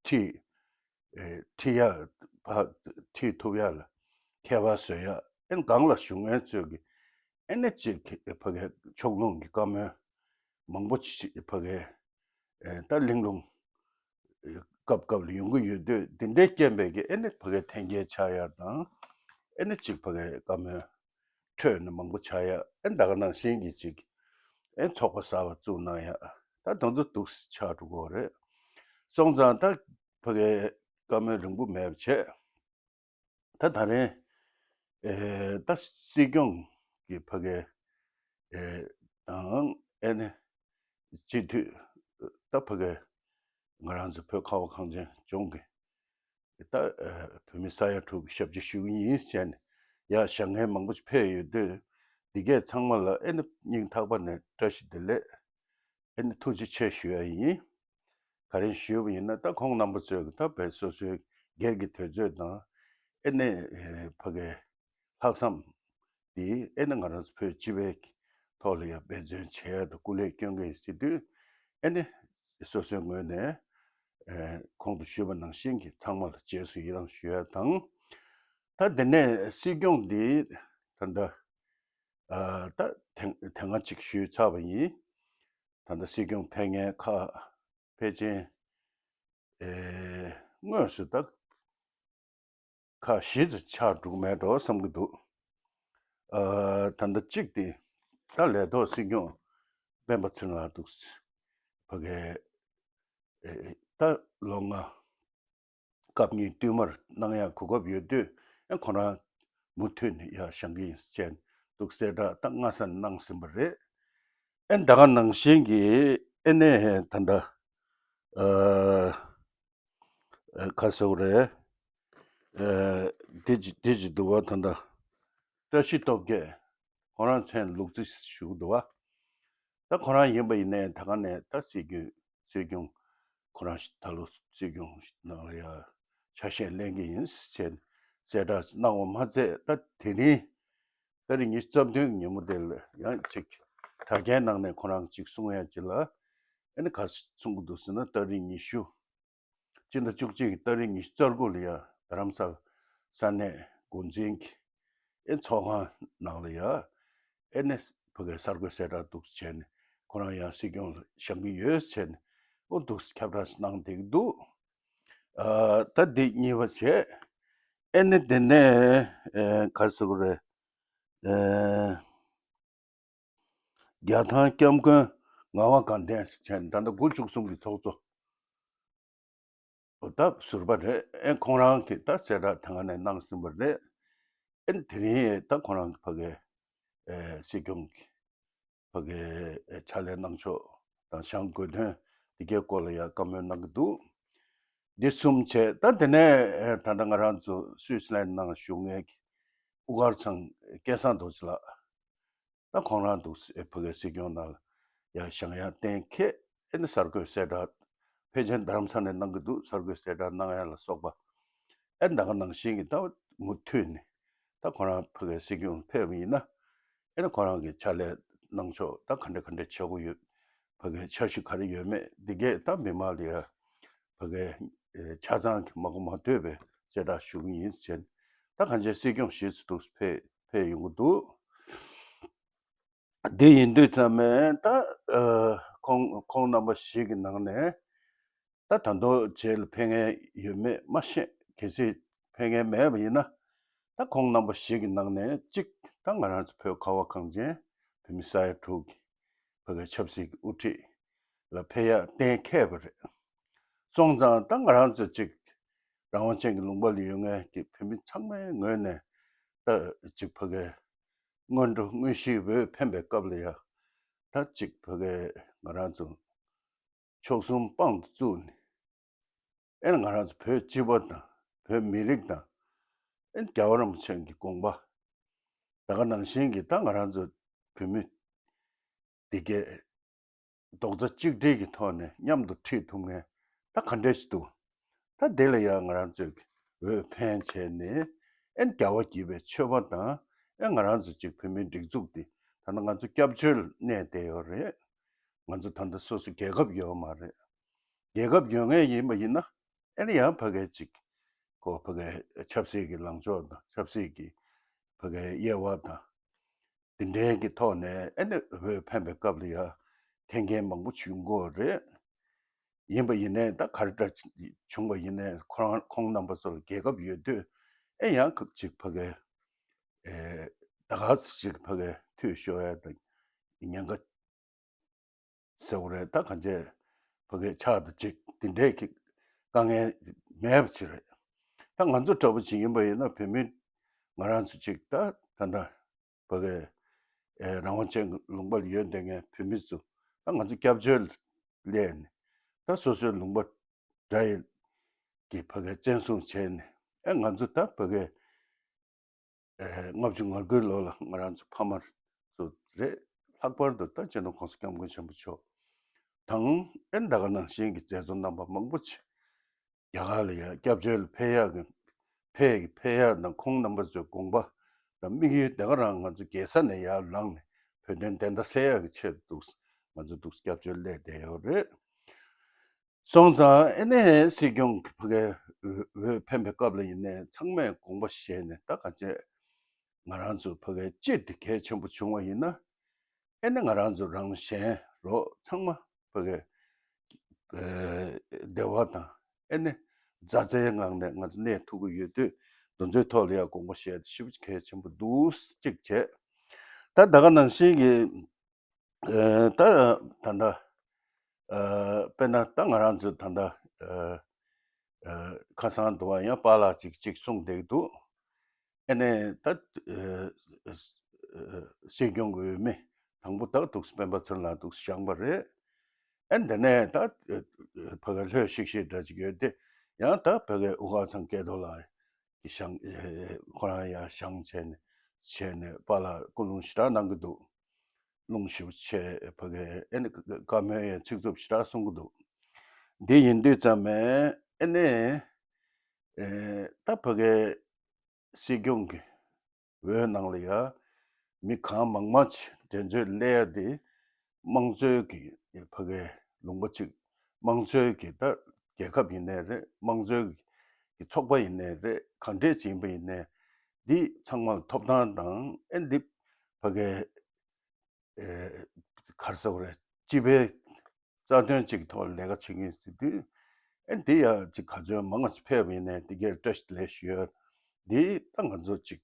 ཁྲིད་ཨེ་ཁྲིད་ཡ་ཕ་ཁྲིད་ཐུབ་ཡ་ལ་ཁྱད་པར་བཟོ་ཡ། ཨེ་སྒང་ལ་བཞུགས་མཁན་ཚོས་ཀྱི་ཨེ་ནི་ཅིག་ཕ་གའི་ཕྱོགས་ལྷུང་གི་བཀའ་མོལ་མང་པོ་ཅིག་ཕ་གའི་ཨེ་ད་གླེང་སློང་ཨེ་སྐབས་སྐབས་ལ་ཡོང་གི་ཡོད་དུས། འདི་འདྲའི་རྐྱེན་པས་ཀྱི་ཨེ་ནི་ཕ་གའི་འཐེན་འཁྱེར་ཆགས་ཡ་དང་། ཨེ་ནི་ཅིག་ཕ་གའི་བཀའ་མོལ་འཕྲོས་ནས་མང་པོ་ཆགས་ཡ། ཨེ་ད་ག་ནང་བཞིན་གྱི་ཅིག་ཨེ་ཚོགས་པ་གསར་པ་བཙུགས་གནང་ཡ། ད་དེ་ཚོ་འདུག་སེ་ཆགས་འགྲོ་གི་ཡོད་རེད། སོང་ཙང་ད་ཕ་གའི་བཀའ་མོལ་རིང་པོ་མེད་པ་བྱས། ད་ད་རེས་ཨེ་ད་སྲིད་སྐྱོང་གི་ཕ་གའི་ཨེ་དང་ཨེ་ནི་སྤྱི་འཐུས་ད་ཕ་གའི་ང་རང་ཚོ་བོད་ཁ་བ་གངས་ཅན་ལྗོངས་ཀྱི་ད་ཨེ་བོད་མི་ས་ཡ་དྲུག་གི་ཞབས་ཕྱི་ཞུ་གི་ཡིན་ཟེར་ནས་ཡར་ཞུ་མཁན་མང་པོ་ཞིག་ཕེབས་ཡོད་དུས། འདི་གས་ཚང་མ་ལ་ཨེ་ནི་སྙིང་ཐག་པ་ནས་བཀྲ་ཤིས་བདེ་ལེགས། ཨེ་ནི་ཐུགས་རྗེ་ཆེ་ཞུ་ཡ་ཡིན། ག་རེ་ཞུས་པ་ཡིན་ན། ད་ཁོང་རྣམ་པ་ཚོས་ད་བོད་སོ་སོའི་སྒེར་གྱི་དུས་ཚོད་དང་ཨེ་ནི་ཕ་གའི་ལྷག་བསམ་འདི་ཨེ་ནི་ང་རང་ཚོ་བོད་སྤྱི་པའི་ཐོག་ལ་ཡང་འབད་བརྩོན་བྱས་དང་སྐུ་ལས་སྐྱོན་གྱི་ཡིན་ཟེར་དུས། ཨེ་ནི་སོ་སོའི་ངོས་ནས་ཨེ་གོང་དུ་ཞུས་པ་ནང་བཞིན་གྱི་ཚང་མ་ལ་རྗེས་སུ་ཡི་རང་ཞུ་ཡ་དང་། ད་དེ་ནས་སྲིད་སྐྱོང་འདི་ད་ལྟ་ཨ་ད་དེ་དེ་སྔ་ཅིག་ཞུས་ཚར་བ་ཡིན། ད་ལྟ་སྲིད་སྐྱོང་ཕེབས་མཁན་ཁག་ཕལ་ཆེར་ཨེ་དངོས་སུ་ད་ཁག་བཞི་ཙམ་ཆགས་འགྲོ་གི་མེད་འགྲོ་བསམ་གྱི་འདུག་ཨ་ད་ལྟ་གཅིག་དེ་ད་ལས་ཐོག་སྲིད་སྐྱོང་སྤེན་པ་ཚེ་རིང་ལགས་འདུག་ཕ་གའི་ཨེ་ད་ལོ་ལྔ་སྐབས་གཉིས་བསྟུད་མར་གནང་ཡག་གོ་སྐབས་ཡོད་དུས། ཨེ་ཁོ་རང་མུ་མཐུད་ནས་ཡར་བཞེངས་ཀྱི་ཡིན་ཟེར་འདུག་གསལ་བསྒྲགས་ད་སྔ་ས་ནས་གནང་ཟིན་པ་རེད། ཨེ་ད་ག་ནང་བཞིན་གྱི་ཨེ་ནས་ད་ལྟ་ཨ་ཨ་ག་ཟེར་དགོས་རེད། ཨ་དེ་ཅི་དེ་ཅི་འདུག་བ། ད་ལྟ་བཀྲ་ཤིས་སྟོབས་རྒྱས་ཁོ་རང་མཚན་ལུག་རྫི་ཞུ་གི་འདུག་བ། ད་ཁོ་རང་ཡིན་པ་ཡིན་ནའི་ད་ག་ནས་ད་སྲིད་སྐྱོང་སྲིད་སྐྱོང་ཁོ་རང་ད་ལོ་སྲིད་སྐྱོང་ནང་ལ་ཡ་ཆ་ཤས་ལེན་གྱི་ཡིན་ཟེར་གསལ་བསྒྲགས་གནང་བ་མ་ཚད། ད་དེ་རིང་གཏར་དུས་ཉིས་སྟོང་ཉིན་མོ་དེ་ལ་ཡང་ཅིག་དྲ་རྒྱའི་ནང་ནས་ཁོ་རང་ཅིག་གསུང་ཡ་ཅིག་ལ། ཨ་ནི་ག་རེ་གསུང་གི་འདུག་ཟེར་ན། ཏ་རིག་ཉི་ཤུ་སྤྱི་ཟླ་བཅུ་གཅིག་གི་ཏ་རིག་ཉི་ཤུ་རྩ་དགུ་ལ་ཡ་རྡ་རམ་ས་ལ་ས་གནས་འགོ་འཛིན་གྱི་ཨེ་ཚོགས་ཁང་ནང་ལ་ཡ་ཨེ་ནས་ཕ་གའི་གསར་འགོད་གསལ་བསྒྲགས་འདུག་བྱས་ནས། ཁོ་རང་ཡང་སྲིད་སྐྱོང་ལ་བཞེངས་ཀྱི་ཡོད་བྱས་ནས། ཨོ་འདུག་ཁྱབ་བསྒྲགས་གནང་བསྡད་ཀྱི་འདུག་ཨ་ད་འདི་གཉིས་པ་བྱས། ཨེ་ནས་དེ་ནས་ཨེ་ག་རེ་ཟེར་དགོས་རེད། ཨེ། རྒྱ་ཐང་སྐྱབས་མགོན་ངག་དབང་དགའ་ལྡན་ཟེར་བྱས་ནས་ད་ལྟ་དགུ་བཅུ་གསུམ་གྱི་ཚོགས་གཙོ་ད་ཟུར་པ་རེད། ཨེ་ཁོང་རང་གིས་ད་གསལ་བསྒྲགས་དེ་སྔ་ནས་གནང་ཟིན་པ་རེད། ཨེ་དེ་རིང་ད་ཁོང་རང་གི་ཕ་གའི་ཨེ་སྲིད་སྐྱོང་གི་ཕ་གའི་ཨེ་ཕྱག་ལས་གནང་ཕྱོགས་དང་བཞེངས་དགོས་དོན་དེ་གའི་སྐོར་ལ་ཡང་བཀའ་མོལ་གནང་གི་འདུག་འདི་གསུམ་བྱས། ད་དེ་ནས་ཨེ་ད་ལྟ་ང་རང་ཚོ་སུད་སི་ལན་ནང་བཞུགས་མཁན་གྱི་དབུ་དཀར་ཚང་སྐལ་བཟང་རྡོ་རྗེ་ལགས། ད་ཁོང་རང་འདུག་ཨེ་ཕ་གའི་སྲིད་སྐྱོང་ནང་ལ་ཡར་བཞེངས་ཡ་གཏན་འཁེལ། ཨེ་ནི་གསར་འགོད་གསལ་བསྒྲགས་ཕལ་ཆེར་རྡ་རམ་ས་ནས་གནང་གི་འདུག་གསར་འགོད་གསལ་བསྒྲགས་གནང་ཡ་ལ་སོགས་པ། ཨེ་ད་ག་ནང་བཞིན་གྱི་ད་མུ་མཐུད་ནས་ད་ཁོ་རང་ཕ་གའི་སྲིད་སྐྱོང་ཕེབས་པ་ཡིན་ན། ཨེ་ནི་ཁོ་རང་གི་ཕྱག་ལས་གནང་ཕྱོགས་ད་ག་འདྲ་ག་འདྲ་བྱེད་དགོས་ཡོད། ཕ་གའི་འཆར་གཞི་ག་རེ་ཡོད་མེད་འདི་གས་ད་མི་མང་ལ་ཡ་ཕ་གའི་ཨེ་ཆ་ཚང་གི་མ་གོ་མ་ཐོས་པའི་གསལ་བསྒྲགས་ཞུ་གི་ཡིན་ཟེར། ད་གང་ཅི་སྲིད་སྐྱོང་ཞིག་འདུག་ཕེབས་ཕེབས་ཡོང་གི་འདུག་དེ་ཡིན་དུས་ཙམ་ནས་ད་ཨ་ཁོང་ཁོང་རྣམ་པ་ཞིག་གི་ནང་ནས་ད་ད་དུང་རྗེས་ལ་ཕེབས་མཁན་ཡོད་མེད་མ་ཤེས། གལ་སྲིད་ཕེབས་མཁན་མེད་པ་ཡིན་ན། ད་ཁོང་རྣམ་པ་ཞིག་གི་ནང་ནས་གཅིག་ད་ང་རང་ཚོ་བོད་ཁ་བ་གངས་ཅན་བོད་མི་ས་ཡ་དྲུག་གི་ཕ་གའི་ཆབ་སྲིད་ཀྱི་དབུ་ཁྲིད་ལ་ཕེབས་ཡ་གཏན་འཁེལ་བ་རེད། སོང་ཙང་ད་ང་རང་ཚོ་གཅིག་རང་དབང་ཅན་གྱི་ལུང་པ་ལ་ཡོད་མཁན་གྱི་བོད་མི་ཚང་མའི་ངོས་ནས་ད་གཅིག་ཕ་གའི་སྔོན་འགྲོ་དངོས་གཞིའི་འོས་འཕེན་པའི་སྐབས་ལ་ཡ་ ད་ཅིག་ཕ་གི་ང་རང་ཚོ་མཆོག་གསུམ་དཔང་དུ་བཙུགས་ནས། ཨེ་ང་རང་ཚོ་བོད་སྤྱི་པ་དང་བོད་མི་རིགས་དང་། ཨེ་རྒྱལ་བ་རིན་པོ་ཆེ་གི་དགོངས་པ། ད་ག་ནང་བཞིན་གྱི་ད་ང་རང་ཚོ་བོད་མི་འདི་གས་རྡོག་རྩ་གཅིག་སྒྲིལ་གྱི་ཐོག་ནས་མཉམ་དུ་ཁྲིད་ཐུབ་མཁན་ད་ག་འདྲས་ཞིག་འདུག་ད་དེ་ལ་ཡང་ང་རང་ཚོས་འོས་འཕེན་བྱས་ནས། ཨེ་རྒྱལ་བ་དགྱེས་པའི་ཆོས་པ་དང་། ཨེ་ང་རང་ཚོ་གཅིག་བོད་མིའི་སྒྲིག་འཛུགས་འདི་ད་ནི་ང་ཚོ་སྐྱབས་བཅོལ་གནས་བསྡད་ཡོད་རེད། ང་ཚོ་ད་ལྟ་སོ་སོ་རྒྱལ་ཁབ་ཡོད་མ་རེད། རྒྱལ་ཁབ་ཡོད་མཁན་ཡིན་པ་ཡིན་ན། ཨེ་ནི་ཡང་ཕ་གི་ཅིག་ཁོ་ཕ་གི་ཆབ་སྲིད་ཀྱི་ལངས་ཕྱོགས་དང་ཆབ་སྲིད་ཀྱི་ཕ་གི་དབྱེ་བ་དང་། དེ་འདྲའི་གི་ཐོག་ནས་ཨེ་ནི་འོས་འཕེན་པའི་སྐབས་ལ་ཡང་འཐེན་མཁན་མང་པོ་བྱུང་གི་ཡོད་རེད། ཡིན་པ་ཡིན་ནའི་ད་ག་རེ་འདྲ་བྱུང་བ་ཡིན་ནའི་ཁོ་རང་ཁོང་རྣམ་པ་ཚོ་ལ་རྒྱལ་ཁབ་ཡོད་དུས། ཨེ་ཡང་ཅིག་ཕ་གི་ཨེ་ད་ག་ཅིག་ཕ་གི་འཐུས་ཤོར་ཡ་དང་ཉེན་ཁ་ཟེར་བ་རེད། ད་གང་བྱས་ཕ་གི་ཆགས་དང་ཅིག་དེ་འདྲའི་གི་དཀའ་ངལ་མེད་པ་ཅིག་རེད། ད་ང་ཚོ་འདྲ་པོ་ཅིག་ཡིན་པ་ཡིན་ན། བོད་མི་ང་རང་ཚོ་ཅིག་ད་ད་ལྟ་ཕ་གི་ཨེ་རང་དབང་ཅན་གྱི་ལུང་པ་ལ་ཡོད་བསྡད་མཁན་བོད་མི་ཚོ། ད་ང་ཚོ་སྐྱབས་བཅོལ་སླེབས་ནས་ད་སོ་སོའི་ལུང་པ་དགྲ་ཡི་གི་ཕ་གི་བཙན་བཟུང་བྱས་ནས། ཨེ་ང་ཚོ་ད་ཕ་གི་ཨེ་ལྔ་བཅུ་ང་དགུའི་ལོ་ལ་ང་རང་ཚོ་ཕ་མ་ཚོ་རེད། ལྷག་པར་དུ་ད་སྤྱི་ནོར་༸གོང་ས་༸སྐྱབས་མགོན་ཆེན་པོ་མཆོག་དང་། ཨེ་ད་ག་ནང་བཞིན་གྱི་མཛད་གཙོ་རྣམ་པ་མང་པོ་ཅིག་རྒྱ་གར་ལ་ཡ་སྐྱབས་བཅོལ་ཕེབས་ཡག་གི་ཕེབས་ཕེབས་ཡག་དང་། ཁོང་རྣམ་པ་ཚོའི་དགོངས་པ་དང་དམིགས་ཡུལ་དེ་ག་རང་ང་ཚོ་རྒྱལ་ས་ནས་ཡར་ལངས་ནས་བོད་དོན་བདེན་མཐའ་གསལ་ཡག་གི་ཆེད་དུ་འདུག་ང་ཚོ་འདུག་སྐྱབས་བཅོལ་སླེབས་བསྡད་ཡོད་རེད། སོང་ཙང་ཨེ་ནས་སྲིད་སྐྱོང་གི་ཕ་གི་འོས་འཕེན་པའི་སྐབས་ལ་ཡིན་ནའི་ཚང་མས་དགོངས་པ་བཞེས་ནས། ད་ག་བྱས་ང་རང་ཚོ་ཕ་གི་སྤྱིར་དེ་གལ་ཆེན་པོ་བྱུང་བ་ཡིན་ན། ཨེ་ནས་ང་རང་ཚོ་རང་གཞན་རོགས་ཚང་མ་ཕ་གི་ཨེ་བདེ་བ་དང་། ཨེ་ནས་མཛའ་བརྩེའི་ངང་ནས་ང་ཚོ་གནས་ཐུབ་ཀྱི་ཡོད་དུས། དེ་ཚོའི་ཐོག་ལ་ཡང་དགོངས་པ་བཞེས་ཏེ་ཞེ་པོ་གལ་ཆེན་པོ་འདུག་ཅིག་བྱས། ད་ད་ག་ནང་བཞིན་གྱི་ཨེ་ད་ད་ལྟ་ཨེ་དཔེར་ན་ད་ང་རང་ཚོ་ད་ལྟ་ཨེ་ཨེ་ཁ་སང་དུ་བ་ཡང་པཱ་ལགས་ཅིག་ཅིག་གསུངས་བསྡད་འདུག་ཨེ་ནས་ད་ཨེ་ཨེ་སྲིད་སྐྱོང་གི་འོས་མི་དང་པོ་ད་འདུག་སྤེན་པ་ཚེ་རིང་ལགས་འདུག་བཞེངས་པ་རེད། ཨེ་དེ་ནས་ད་ཨེ་ཕ་གི་ལྷོད་ཤིག་ཤིག་འདྲ་ཅིག་ཡོད་དེ། ཡང་ད་ཕ་གི་དབུ་དཀར་ཚང་སྐལ་རྡོར་ལགས་ཀྱི་བཞེངས། ཨེ་ཁོ་རང་ཡང་བཞེངས་བྱས་ནས་བྱས་ནས་པཱ་ལགས་སྐུ་རླུང་ཞེ་དྲག་གནང་གི་འདུག་རླུང་ཞེ་པོ་ཆེ་ཕ་གི། ཨེ་ནི་བཀའ་མོལ་ཡང་ཚིག་རྩུབ་ཞེ་དྲག་གསུང་གི་འདུག་འདི་ཡིན་དུས་ཙམ་ནས་ཨེ་ནི་ཨེ་ད་ཕ་གི་སྲིད་སྐྱོང་གི་འོས་ནང་ལ་ཡ་མི་གང་མང་མང་ཅིག་འགྲན་རྩོད་སླེབས་ཡ་དེ། དམངས་གཙོའི་གི་ཕ་གི་ལུང་པ་ཅིག་དམངས་གཙོའི་གི་ད་རྒྱལ་ཁབ་ཡིན་ནའི་རེད། དམངས་གཙོའི་གི་ཚོགས་པ་ཡིན་ནའི་རེད། གང་འདྲས་ཅིག་ཡིན་པ་ཡིན་ནའི། འདི་ཚང་མ་ལ་ཐོབ་ཐང་དང་། ཨེ་འདི་ཕ་གི་ཨེ་ག་རེ་ཟེར་དགོས་རེད། སྤྱི་པའི་རྩ་དོན་གཅིག་གི་ཐོག་ལ་ལས་ཀ་བྱེད་མཁན་ཟེར་དུས། ཨེ་འདི་ཡ་གཅིག་ག་ཚོད་མང་ང་ཅིག་ཕེབས་པ་ཡིན་ནའི་འདི་གའི་བཀྲ་ཤིས་བདེ་ལེགས་ཞུ་ཡ། འདི་ད་ང་ཚོ་གཅིག་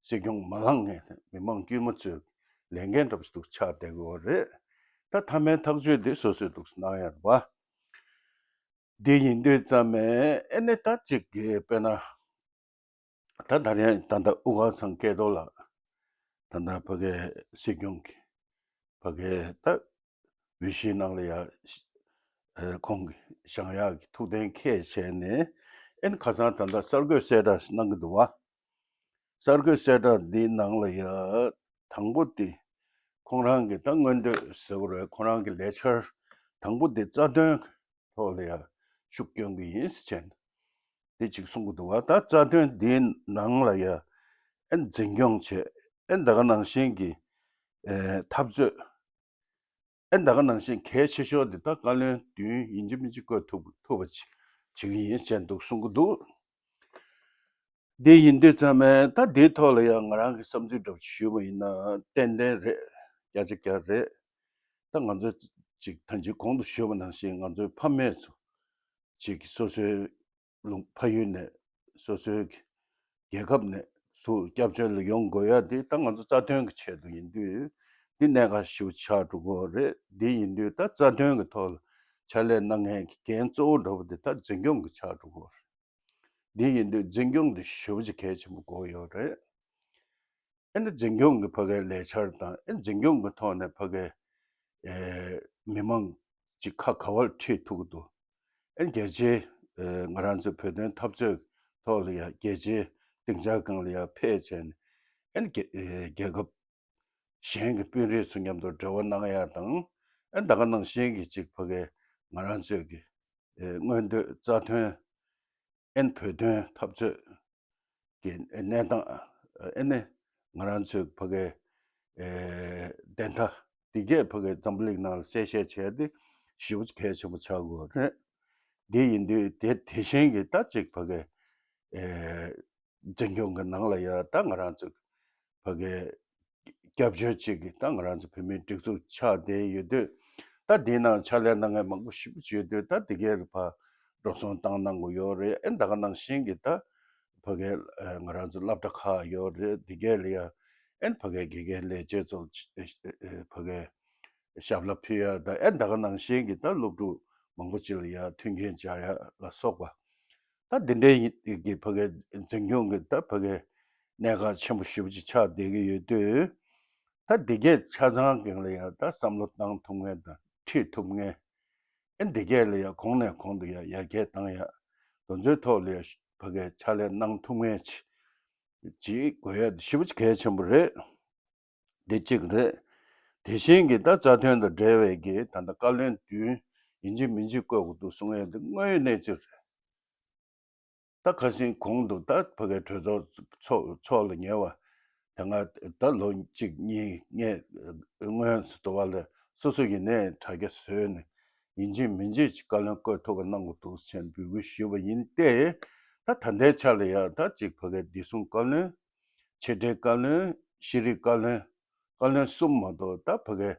སྲིད་སྐྱོང་མ་ལངས་ངེས་མི་མང་དཀྱུས་མ་ཚོའི་ལས་འགན་འདྲ་པོ་ཞིག་འདུག་ཆགས་བསྡད་ཀྱི་ཡོད་རེད། ད་མཐའ་མའི་ཐག་གཅོད་འདི་སོ་སོས་འདུག་གནང་ཡ་རེད་པ། འདི་ཡིན་དུས་ཙམ་ནས་ཨེ་ནས་ད་གཅིག་གི་དཔེར་ན། ད་ད་རེས་ད་ལྟ་དབུ་དཀར་ཚང་སྐལ་རྡོར་ལགས་ད་ལྟ་ཕ་གིའི་སྲིད་སྐྱོང་གི་ཕ་གིའི་ད་འོས་གཞིའི་ནང་ལ་ཡ་ཨེ་ཁོང་གི་བཞེངས་ཡག་གི་ཐུགས་གཏན་འཁེལ་བྱས་ནས། ཨེ་ནི་ཁ་སང་ད་ལྟ་གསར་འགོད་གསལ་བསྒྲགས་ཤིག་གནང་གི་འདུག་བ། གསར་འགོད་གསལ་བསྒྲགས་འདིའི་ནང་ལ་ཡ་དང་པོ་དེ་ཁོང་རང་གི་ད་མངོན་འདོད་ཟེར་བ་རེད། ཁོང་རང་གི་ལས་འཆར་དང་པོ་དེ་རྩ་དོན་ཐོག་ལ་ཡ་ཤུགས་སྐྱོན་གྱི་ཡིན་ཟེར་བྱས་ནས་དེ་གཅིག་གསུང་གི་འདུག་བ། ད་རྩ་དོན་འདིའི་ནང་ལ་ཡ་ཨེ་འཛིན་སྐྱོང་བྱས། ཨེ་ད་ག་ནང་བཞིན་གྱི་ཨེ་འཐབ་རྩོད། ཨེ་ད་ག་ནང་བཞིན་གལ་ཆེ་ཤོས་དེ་ད་བཀའ་བློན་བདུན་ཡིན་གཅིག་མིན་གཅིག་བསྐོ་ཐུབ་ཐུབ་པ་ཅིག་བྱེད་ཀྱི་ཡིན་ཟེར་འདུག་གསུང་གི་འདུག་འདི་ཡིན་དུས་ཙམ་ནས་ད་འདིའི་ཐོག་ལ་ཡང་ང་རང་གི་བསམ་ཚུལ་འདྲ་པོ་ཞུས་པ་ཡིན་ན་ཏན་ཏན་རེད། བརྒྱ་ཆ་བརྒྱ་རེད། ད་ང་ཚོ་ཅིག་ད་ཅིག་གོང་དུ་ཞུས་པ་ནང་བཞིན་ང་ཚོའི་ཕ་མེས་ཚོ་ཅིག་སོ་སོའི་ལུང་ཕ་ཡུལ་ནས་སོ་སོའི་རྒྱལ་ཁབ་ནས་ཚུར་སྐྱབས་བཅོལ་ལ་ཡོང་དགོས་ཡ་དེ་ད་ང་ཚོ་རྩ་དོན་གྱི་ཆེད་དུ་ཡིན་དུས། འདི་གནད་འགག་ཞེ་པོ་ཆགས་འགྲོ་གི་ཡོད་རེད། འདི་ཡིན་དུས་ད་རྩ་དོན་གྱི་ཐོག་ལ་ཕྱག་ལས་གནང་མཁན་གྱི་འགན་གཙོ་བོ་འདྲ་པོ་དེ་ད་འཛིན་སྐྱོང་གི་ཆགས་འགྲོ་གི་ཡོད་རེད། འདི་ཡིན་དུས་འཛིན་སྐྱོང་འདི་ཞེ་པོ་ཅིག་གལ་ཆེན་པོ་དགོས་ཡོད་རེད། ཨེ་འདི་འཛིན་སྐྱོང་གི་ཕ་གིའི་ལས་འཆར་དང་། ཨེ་འཛིན་སྐྱོང་གི་ཐོག་ནས་ཕ་གིའི་ ཨེ་མི་མང་ཅིག་ཁ་ག་བར་ཁྲིད་ཐུབ་ཀྱི་འདུག་ཨེ་རྒྱལ་སྤྱིའི་ཨེ་ང་རང་ཚོའི་བོད་དོན་འཐབ་རྩོད་ཐོག་ལ་ཡང་རྒྱལ་སྤྱིའི་སྡིངས་ཆ་སྒང་ལ་ཡང་ཕེབས་བྱས་ནས་ཨེ་རྒྱལ་ཨེ་རྒྱལ་ཁབ་གཞན་གྱི་དཔོན་རིགས་ཚོ་མཉམ་དུ་འབྲེལ་བ་གནང་ཡ་དང་། ཨེ་ད་ག་ནང་བཞིན་གྱི་ཅིག་ཕ་གི་ང་རང་ཚོའི་གི་ཨེ་མངོན་འདོད་རྩ་དོན་ཨེ་བོད་དོན་འཐབ་རྩོད་ཀྱི་གནས་སྟངས། ཨེ་ནས་ང་རང་ཚོའི་ཕ་གི་ཨེ་བདེན་མཐའ་འདི་གས་ཕ་གི་འཛམ་བུ་གླིང་ནང་ལ་གསལ་བཤད་བྱས་ཏེ་ཞེ་པོ་གལ་ཆེན་པོ་ཆགས་དགོས་རེད། འདི་ཡིན་དུས་དེ་དེ་བཞིན་གྱི་ད་ཅིག་ཕ་གི་ཨེ་འཛིན་སྐྱོང་གི་ནང་ལ་ཡ་ད་ང་རང་ཚོ་ཕ་གི་སྐྱབས་བཅོལ་གཅིག་གི་ད་ང་རང་ཚོ་བོད་མིའི་སྒྲིག་འཛུགས་ཆགས་བསྡད་ཡོད་དུས། ད་འདིའི་ནང་ཕྱག་ལས་གནང་མཁན་མང་པོ་ཞེ་པོ་ཅིག་ཡོད་དུས། ད་འདི་གའི་ཕར་འགྲོ་སོང་བཏང་གནང་དགོས་ཡོད་རེད། ཨེ་ད་ག་ནང་བཞིན་གྱི་ད་ཕ་གི་ཨེ་ང་རང་ཚོ་སློབ་གྲྭ་ཁག་ཡོད་རེད། འདི་གའི་ལ་ཡ་ཨེ་ཕ་གི་དགེ་རྒན་ལས་བྱེད་ཚོ་ཕ་གི་ཞབས་ལ་ཕུལ་ཡ་དང་། ཨེ་ད་ག་ནང་བཞིན་གྱི་ད་སློབ་ཕྲུག་མང་པོ་ཅིག་ལ་ཡ་མཐུན་རྐྱེན་སྦྱར་ཡ་ལ་སོགས་པ། ད་འདི་འདྲའི་གི་ཕ་གི་འཛིན་སྐྱོང་གི་ད་ཕ་གི་གནད་འགག་ཆེན་པོ་ཞེ་པོ་ཅིག་ཆགས་བསྡད་ཀྱི་ཡོད་དུས། ད་འདི་གས་ཆ་ཚང་སྒང་ལ་ཡང་ད་བསམ་བློ་བཏང་ཐུབ་མཁན་དང་ཁྲིད་ཐུབ་མཁན། ཨེ་འདི་གས་ལ་ཡང་གོང་ནས་གོང་དུ་ཡང་ཡར་རྒྱས་བཏང་ཡ། དེ་ཚོའི་ཐོག་ལ་ཡང་ཕ་གིར་ཕྱག་ལས་གནང་ཐུབ་མཁན་ཅིག་ཅིག་དགོས་ཡ་ཞེ་པོ་ཅིག་གལ་ཆེན་པོ་རེད། འདི་གཅིག་རེད། དེ་བཞིན་གྱི་ད་རྩ་དོན་དང་འབྲེལ་བའི་གི་ད་ལྟ་བཀའ་བློན་བདུན་ཡིན་གཅིག་མིན་གཅིག་བསྐོ་དགོས་འདུག་གསུང་ཡ་འདི་དངོས་ཡོད་གནས་ཚུལ་རེད། ད་ཁ་སང་གོང་དུ་ད་ཕ་གིའི་གྲོས་ཚོགས་ཚོགས་ཚོགས་ལ་ཉེ་བ་དེ་སྔ་ད་ལོ་གཅིག་གཉིས་སྔས་སྔོན་སུ་དུ་བ་ལ་སོ་སོ་ཡིན་ནའི་དྲ་རྒྱ་བཟོས་ནས་ཡིན་གཅིག་མིན་གཅིག་ཅིག་བཀའ་བློན་བསྐོ་ཐུབ་པ་གནང་དགོས་འདུག་ཟེར་འབོད་སྐུལ་ཞུས་པ་ཡིན་ཏེ། ད་ད་ལྟའི་ཆ་ལ་ཡང་ད་ཅིག་ཕ་གིའི་བདེ་སྲུང་བཀའ་བློན། ཕྱི་དྲིལ་བཀའ་བློན། ཤེས་རིག་བཀའ་བློན། བཀའ་བློན་གསུམ་མ་གཏོགས་ད་ཕ་གིའི་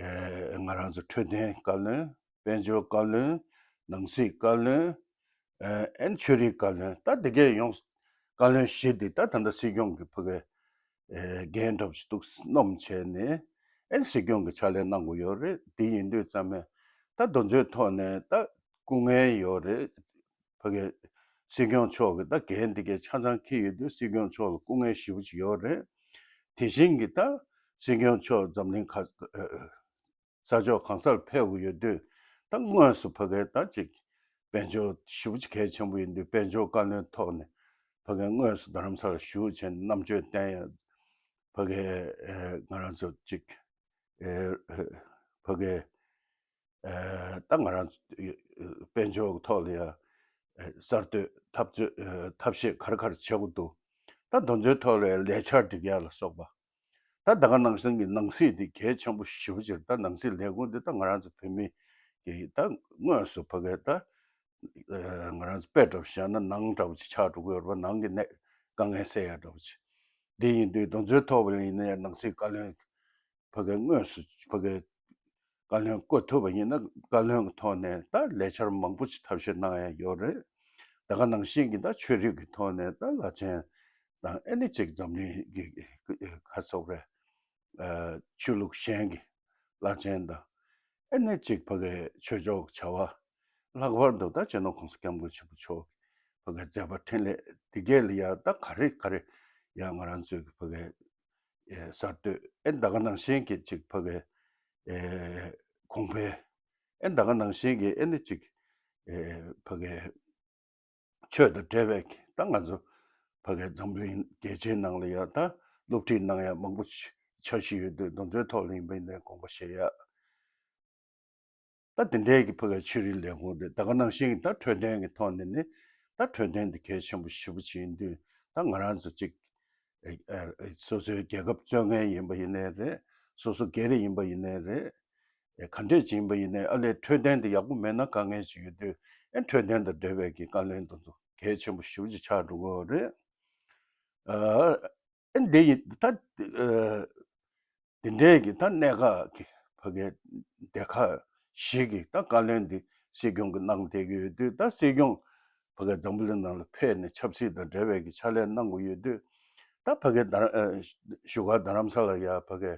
ཨེ་ང་རང་ཚོ་འཕྲོད་བསྟེན་བཀའ་བློན། དཔལ་འབྱོར་བཀའ་བློན། ནང་སྲིད་བཀའ་བློན། ཨེ་ཨེན་ཆོས་རིག་བཀའ་བློན། ད་འདི་གས་ཡོངས་བཀའ་བློན་བཞི་འདི་ད་ད་ལྟ་སྲིད་སྐྱོང་གི་ཕ་གི་ཨེ་འགན་འདྲ་པོ་ཞིག་འདུག་སྣོམ་བྱས་ནས་ཨེ་སྲིད་སྐྱོང་གི་ཕྱག་ལས་གནང་དགོས་ཡོད་རེད། འདི་ཡིན་དུས་ཙམ་ནས་ད་དེ་ཚོའི་ཐོག་ནས་ད་སྐུ་ངལ་ཡོད་རེད། ཕ་གི་སྲིད་སྐྱོང་མཆོག་གི་ད་འགན་འདི་གས་ཆ་ཚང་འཁྱེར་ཡོད་དུས་སྲིད་སྐྱོང་མཆོག་ལ་སྐུ་ངལ་ཞེ་པོ་ཅིག་ཡོད་རེད། དེ་བཞིན་གྱི་ད་སྲིད་སྐྱོང་མཆོག་འཛམ་གླིང་ཁ་ཨ་ས་ཕྱོགས་གང་སར་ཕེབས་དགོས་ཡོད་དུས། ད་དངོས་སུ་ཕ་གིའི་ད་ཅིག་དཔལ་འབྱོར་ཞེ་པོ་ཅིག་གལ་ཆེན་པོ་ཡིན་དུས། དཔལ་འབྱོར་བཀའ་བློན་ཐོག་ནས་ཕ་གིར་དངོས་སུ་རྡ་རམ་ས་ལར་བཞུགས་བྱས་ནས་རྣམ་དཔྱོད་བསྟན་ཡ། ཕ་གིའི་ཨེ་ང་རང་ཚོ་ཅིག་ཨེ་ཕ་གིའི་ཨེ་ད་ང་རང་ཚོ་དཔལ་འབྱོར་གྱི་ཐོག་ལ་ཡ་ཨེ་གསར་གཏོད་འཐབ་རྩོད་ཨེ་ཐབས་ཤེས་ག་རེ་ག་རེ་བྱེད་དགོས་འདུག་ད་དེ་ཚོའི་ཐོག་ལ་ཡ་ལས་འཆར་སྒྲིག་ཡ་ལ་སོགས་པ། ད་ད་ག་ནང་བཞིན་གྱི་ནང་སྲིད་འདི་གལ་ཆེན་པོ་ཞེ་པོ་ཅིག་རེད། ད་ནང་སྲིད་ལས་ཁུངས་འདི་ད་ང་རང་ཚོ་བོད་མི་གི་ད་དངོས་སུ་ཕ་གིའི་ད་ཨེ་ང་རང་ཚོ་དཔེ་འདྲ་པོ་བཞག་ན་ནང་འདྲ་པོ་ཅིག་ཆགས་འགྲོ་གི་ཡོད་རེད་པ། ནང་གི་གནས་དཀའ་ངལ་སེལ་ཡ་འདྲ་པོ་ཅིག་འདི་ཡིན་དུས་དེ་ཚོའི་ཐོག་ལ་ཡིན་ན་ཡང་ནང་སྲིད་བཀའ་བློན་ཕ་གིར་དངོས་སུ་ཕ་གིར་བཀའ་བློན་བསྐོ་ཐུབ་པ་ཡིན་ན། བཀའ་བློན་གྱི་ཐོག་ནས་ད་ལས་འཆར་མང་པོ་ཅིག་ཐབས་ཤེས་གནང་ཡ་ཡོད་རེད། ད་ག་ནང་བཞིན་གྱི་ད་ཆོས་རིག་གི་ཐོག་ནས་ད་བླ་ཆེན་དང་། ཨེ་ནི་ཅིག་འཛམ་གླིང་གི་ག་རེ་ཟེར་དགོས་རེད། ཨ་ཆོས་ལུགས་གཞན་གྱི་བླ་ཆེན་དང་། ཨེ་ནི་ཅིག་ཕ་གིའི་ཆོས་ཕྱོགས་ཀྱི་བྱ་བ། ལྷག་པར་དུ་ད་སྤྱི་ནོར་༸གོང་ས་༸སྐྱབས་མགོན་ཆེན་པོ་མཆོག་གི་ཕ་གིའི་མཛད་པ་འཕྲིན་ལས་འདི་གས་ལ་ཡ་ད་ག་རེ་ག་རེ་ཡ་ང་རང་ཚོའི་གི་ཕ་གིའི་ཨེ་གསར་གཏོད། ཨེ་ད་ག་ནང་བཞིན་གྱི་ཅིག་ཕ་གིའི་ཨེ་གོང་འཕེལ། ཨེ་ད་ག་ནང་བཞིན་གྱི་ཨེ་ནི་ཅིག་ཨེ་ཕ་གིའི་ཆོས་དང་འབྲེལ་བའི་གི་ད་ང་ཚོ་ཕ་གིའི་འཛམ་གླིང་རྒྱལ་སྤྱིའི་ནང་ལ་ཡ་ད་སློབ་ཁྲིད་གནང་ཡ་མང་པོ་ཅིག་འཆར་གཞི་ཡོད་དུས། དེ་ཚོའི་ཐོག་ལ་ཡིན་པ་ཡིན་ནའི་དགོངས་པ་བཞེས་ཡ། ད་དེ་འདྲའི་གི་ཕ་གིའི་ཆོས་རིག་ལས་ཁུངས་རེད། ད་ག་ནང་བཞིན་གྱི་ད་འཕྲོད་བསྟེན་གྱི་ཐོག་ནས་ནི་ད་འཕྲོད་བསྟེན་འདི་གལ་ཆེན་པོ་ཞེ་པོ་ཅིག་ཡིན་དུས། ད་ང་རང་ཚོ་ཅིག་ཨེ་ཨེ་སོ་སོའི་རྒྱལ་ཁབ་གཙོས་མཁན་ཡིན་པ་ཡིན་ནའི་རེད། སོ་སོ་སྒེར་ཡིན་པ་ཡིན་ནའི་རེད། ཨེ་ག་འདྲས་ཅིག་ཡིན་པ་ཡིན་ནའི། ཨ་ལས་འཕྲོད་བསྟེན་འདི་ཡག་པོ་མེད་ན་དཀའ་ངལ་ཅིག་ཡོད་དུས། ཨེ་འཕྲོད་བསྟེན་དང་འབྲེལ་བའི་གི་བཀའ་བློན་དེ་ཚོ་གལ་ཆེན་པོ་ཞེ་པོ་ཅིག་ཆགས་འགྲོ་གི་ཡོད་རེད། ཨ། ཨེ་འདི་ཡིན་ད། ཨ་འདི་འདྲའི་གི་ད་གནད་འགག་གི་ཕ་གིའི་སྡེ་ཁག་བཞི་གི་ད་བཀའ་བློན་འདི་སྲིད་སྐྱོང་གིས་གནང་བསྡད་ཀྱི་ཡོད་དུས། ད་སྲིད་སྐྱོང་ཕ་གིའི་འཛམ་བུ་གླིང་ནང་ལ་ཕེབས་ནས་ཆབ་སྲིད་དང་འབྲེལ་བའི་གི་ཕྱག་ལས་གནང་དགོས་ཡོད་དུས། ད་ཕ་གིའི་རྡ་ཨ་བཞུགས་སྒར་རྡ་རམ་ས་ལ་ཡ་ཕ་གིའི་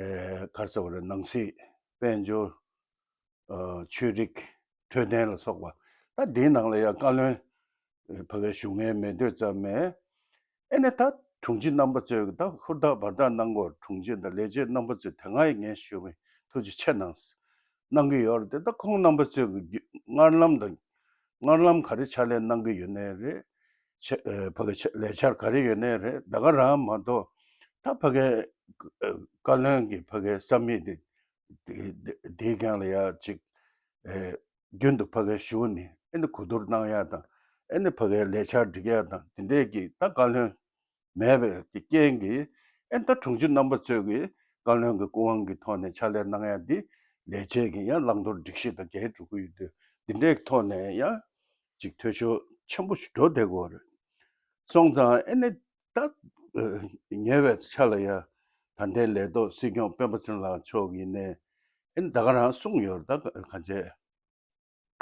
ཨེ་ག་རེ་ཟེར་དགོས་རེད། ནང་སྲིད། དཔལ་འབྱོར། ཨ་ཆོས་རིག། འཕྲོད་བསྟེན་ལ་སོགས་པ། ད་འདིའི་ནང་ལ་ཡང་བཀའ་བློན་ཕ་གིའི་བཞུགས་མཁན་མེད་དུས་ཙམ་ནས། ཨེ་ནས་ད་དྲུང་ཆེ་རྣམ་པ་ཚོས་ད་ཧུར་ཐག་འབད་ཐག་གནང་དགོས། དྲུང་ཆེ་དང་ལས་བྱེད་རྣམ་པ་ཚོས་དེ་སྔ་ཡི་ངས་ཞུས་པ་ཡིན། ཐུགས་རྗེ་ཆེ་གནང་། གནང་གི་ཡོད་རེད་དེ། ད་ཁོང་རྣམ་པ་ཚོས་ཀྱི་རྒྱུ་སྔར་ལམ་དང་། སྔར་ལམ་ག་རེ་ཕྱག་ལས་གནང་གི་ཡོད་ནའི་རེད། ཆ་ཨེ་ཕ་གི་ཆ་ལས་འཆར་ག་རེ་ཡོད་ནའི་རེད། ད་ག་རང་མ་གཏོགས། ད་ཕ་གི་ཨེ་བཀའ་བློན་གྱི་ཕ་གི་ས་མིག་དེ་དེ་དེའི་སྒང་ལ་ཡ་ཅིག་ཨེ་རྒྱུན་དུ་ཕ་གི་བཞུགས་ནས་ཨེ་ནི་གོ་བསྡུར་གནང་ཡ་དང་། ཨེ་ནི་ཕ་གི་ལས་འཆར་སྒྲིག་ཡ་དང་། དེ་འདྲས་ཀྱི་ད་བཀའ་བློན་མེད་པའི་གི་རྐྱེན་གྱིས། ཨེ་ད་དྲུང་ཆེ་རྣམ་པ་ཚོས་ཀྱི་བཀའ་བློན་གྱི་སྐུ་དབང་གི་ཐོག་ནས་ཕྱག་ལས་གནང་ཡ་འདི་ལས་བྱེད་ཀྱི་ཡང་བླང་དོར་སྒྲིག་གཞི་དང་འགལ་འགྲོ་གི་ཡོད་དུས། འདི་འདྲའི་ཐོག་ནས་ཡང་ཅིག་འཐུས་ཤོར་ཆེན་པོ་ཞིག་འགྲོ་བསྡད་ཀྱི་ཡོད་རེད། སོང་ཙང་ཨེ་ནི་ད་ཉེ་བའི་ཆར་ལ་ཡ་ད་ལྟའི་ལས་ཐོག་སྲིད་སྐྱོང་སྤེན་པ་ཚེ་རིང་ལགས་མཆོག་ཡིན་ནའི་ཨེ་ནི་ད་ག་རང་གསུངས་ཡོད་རེད། ད་ག་ག་ཚད།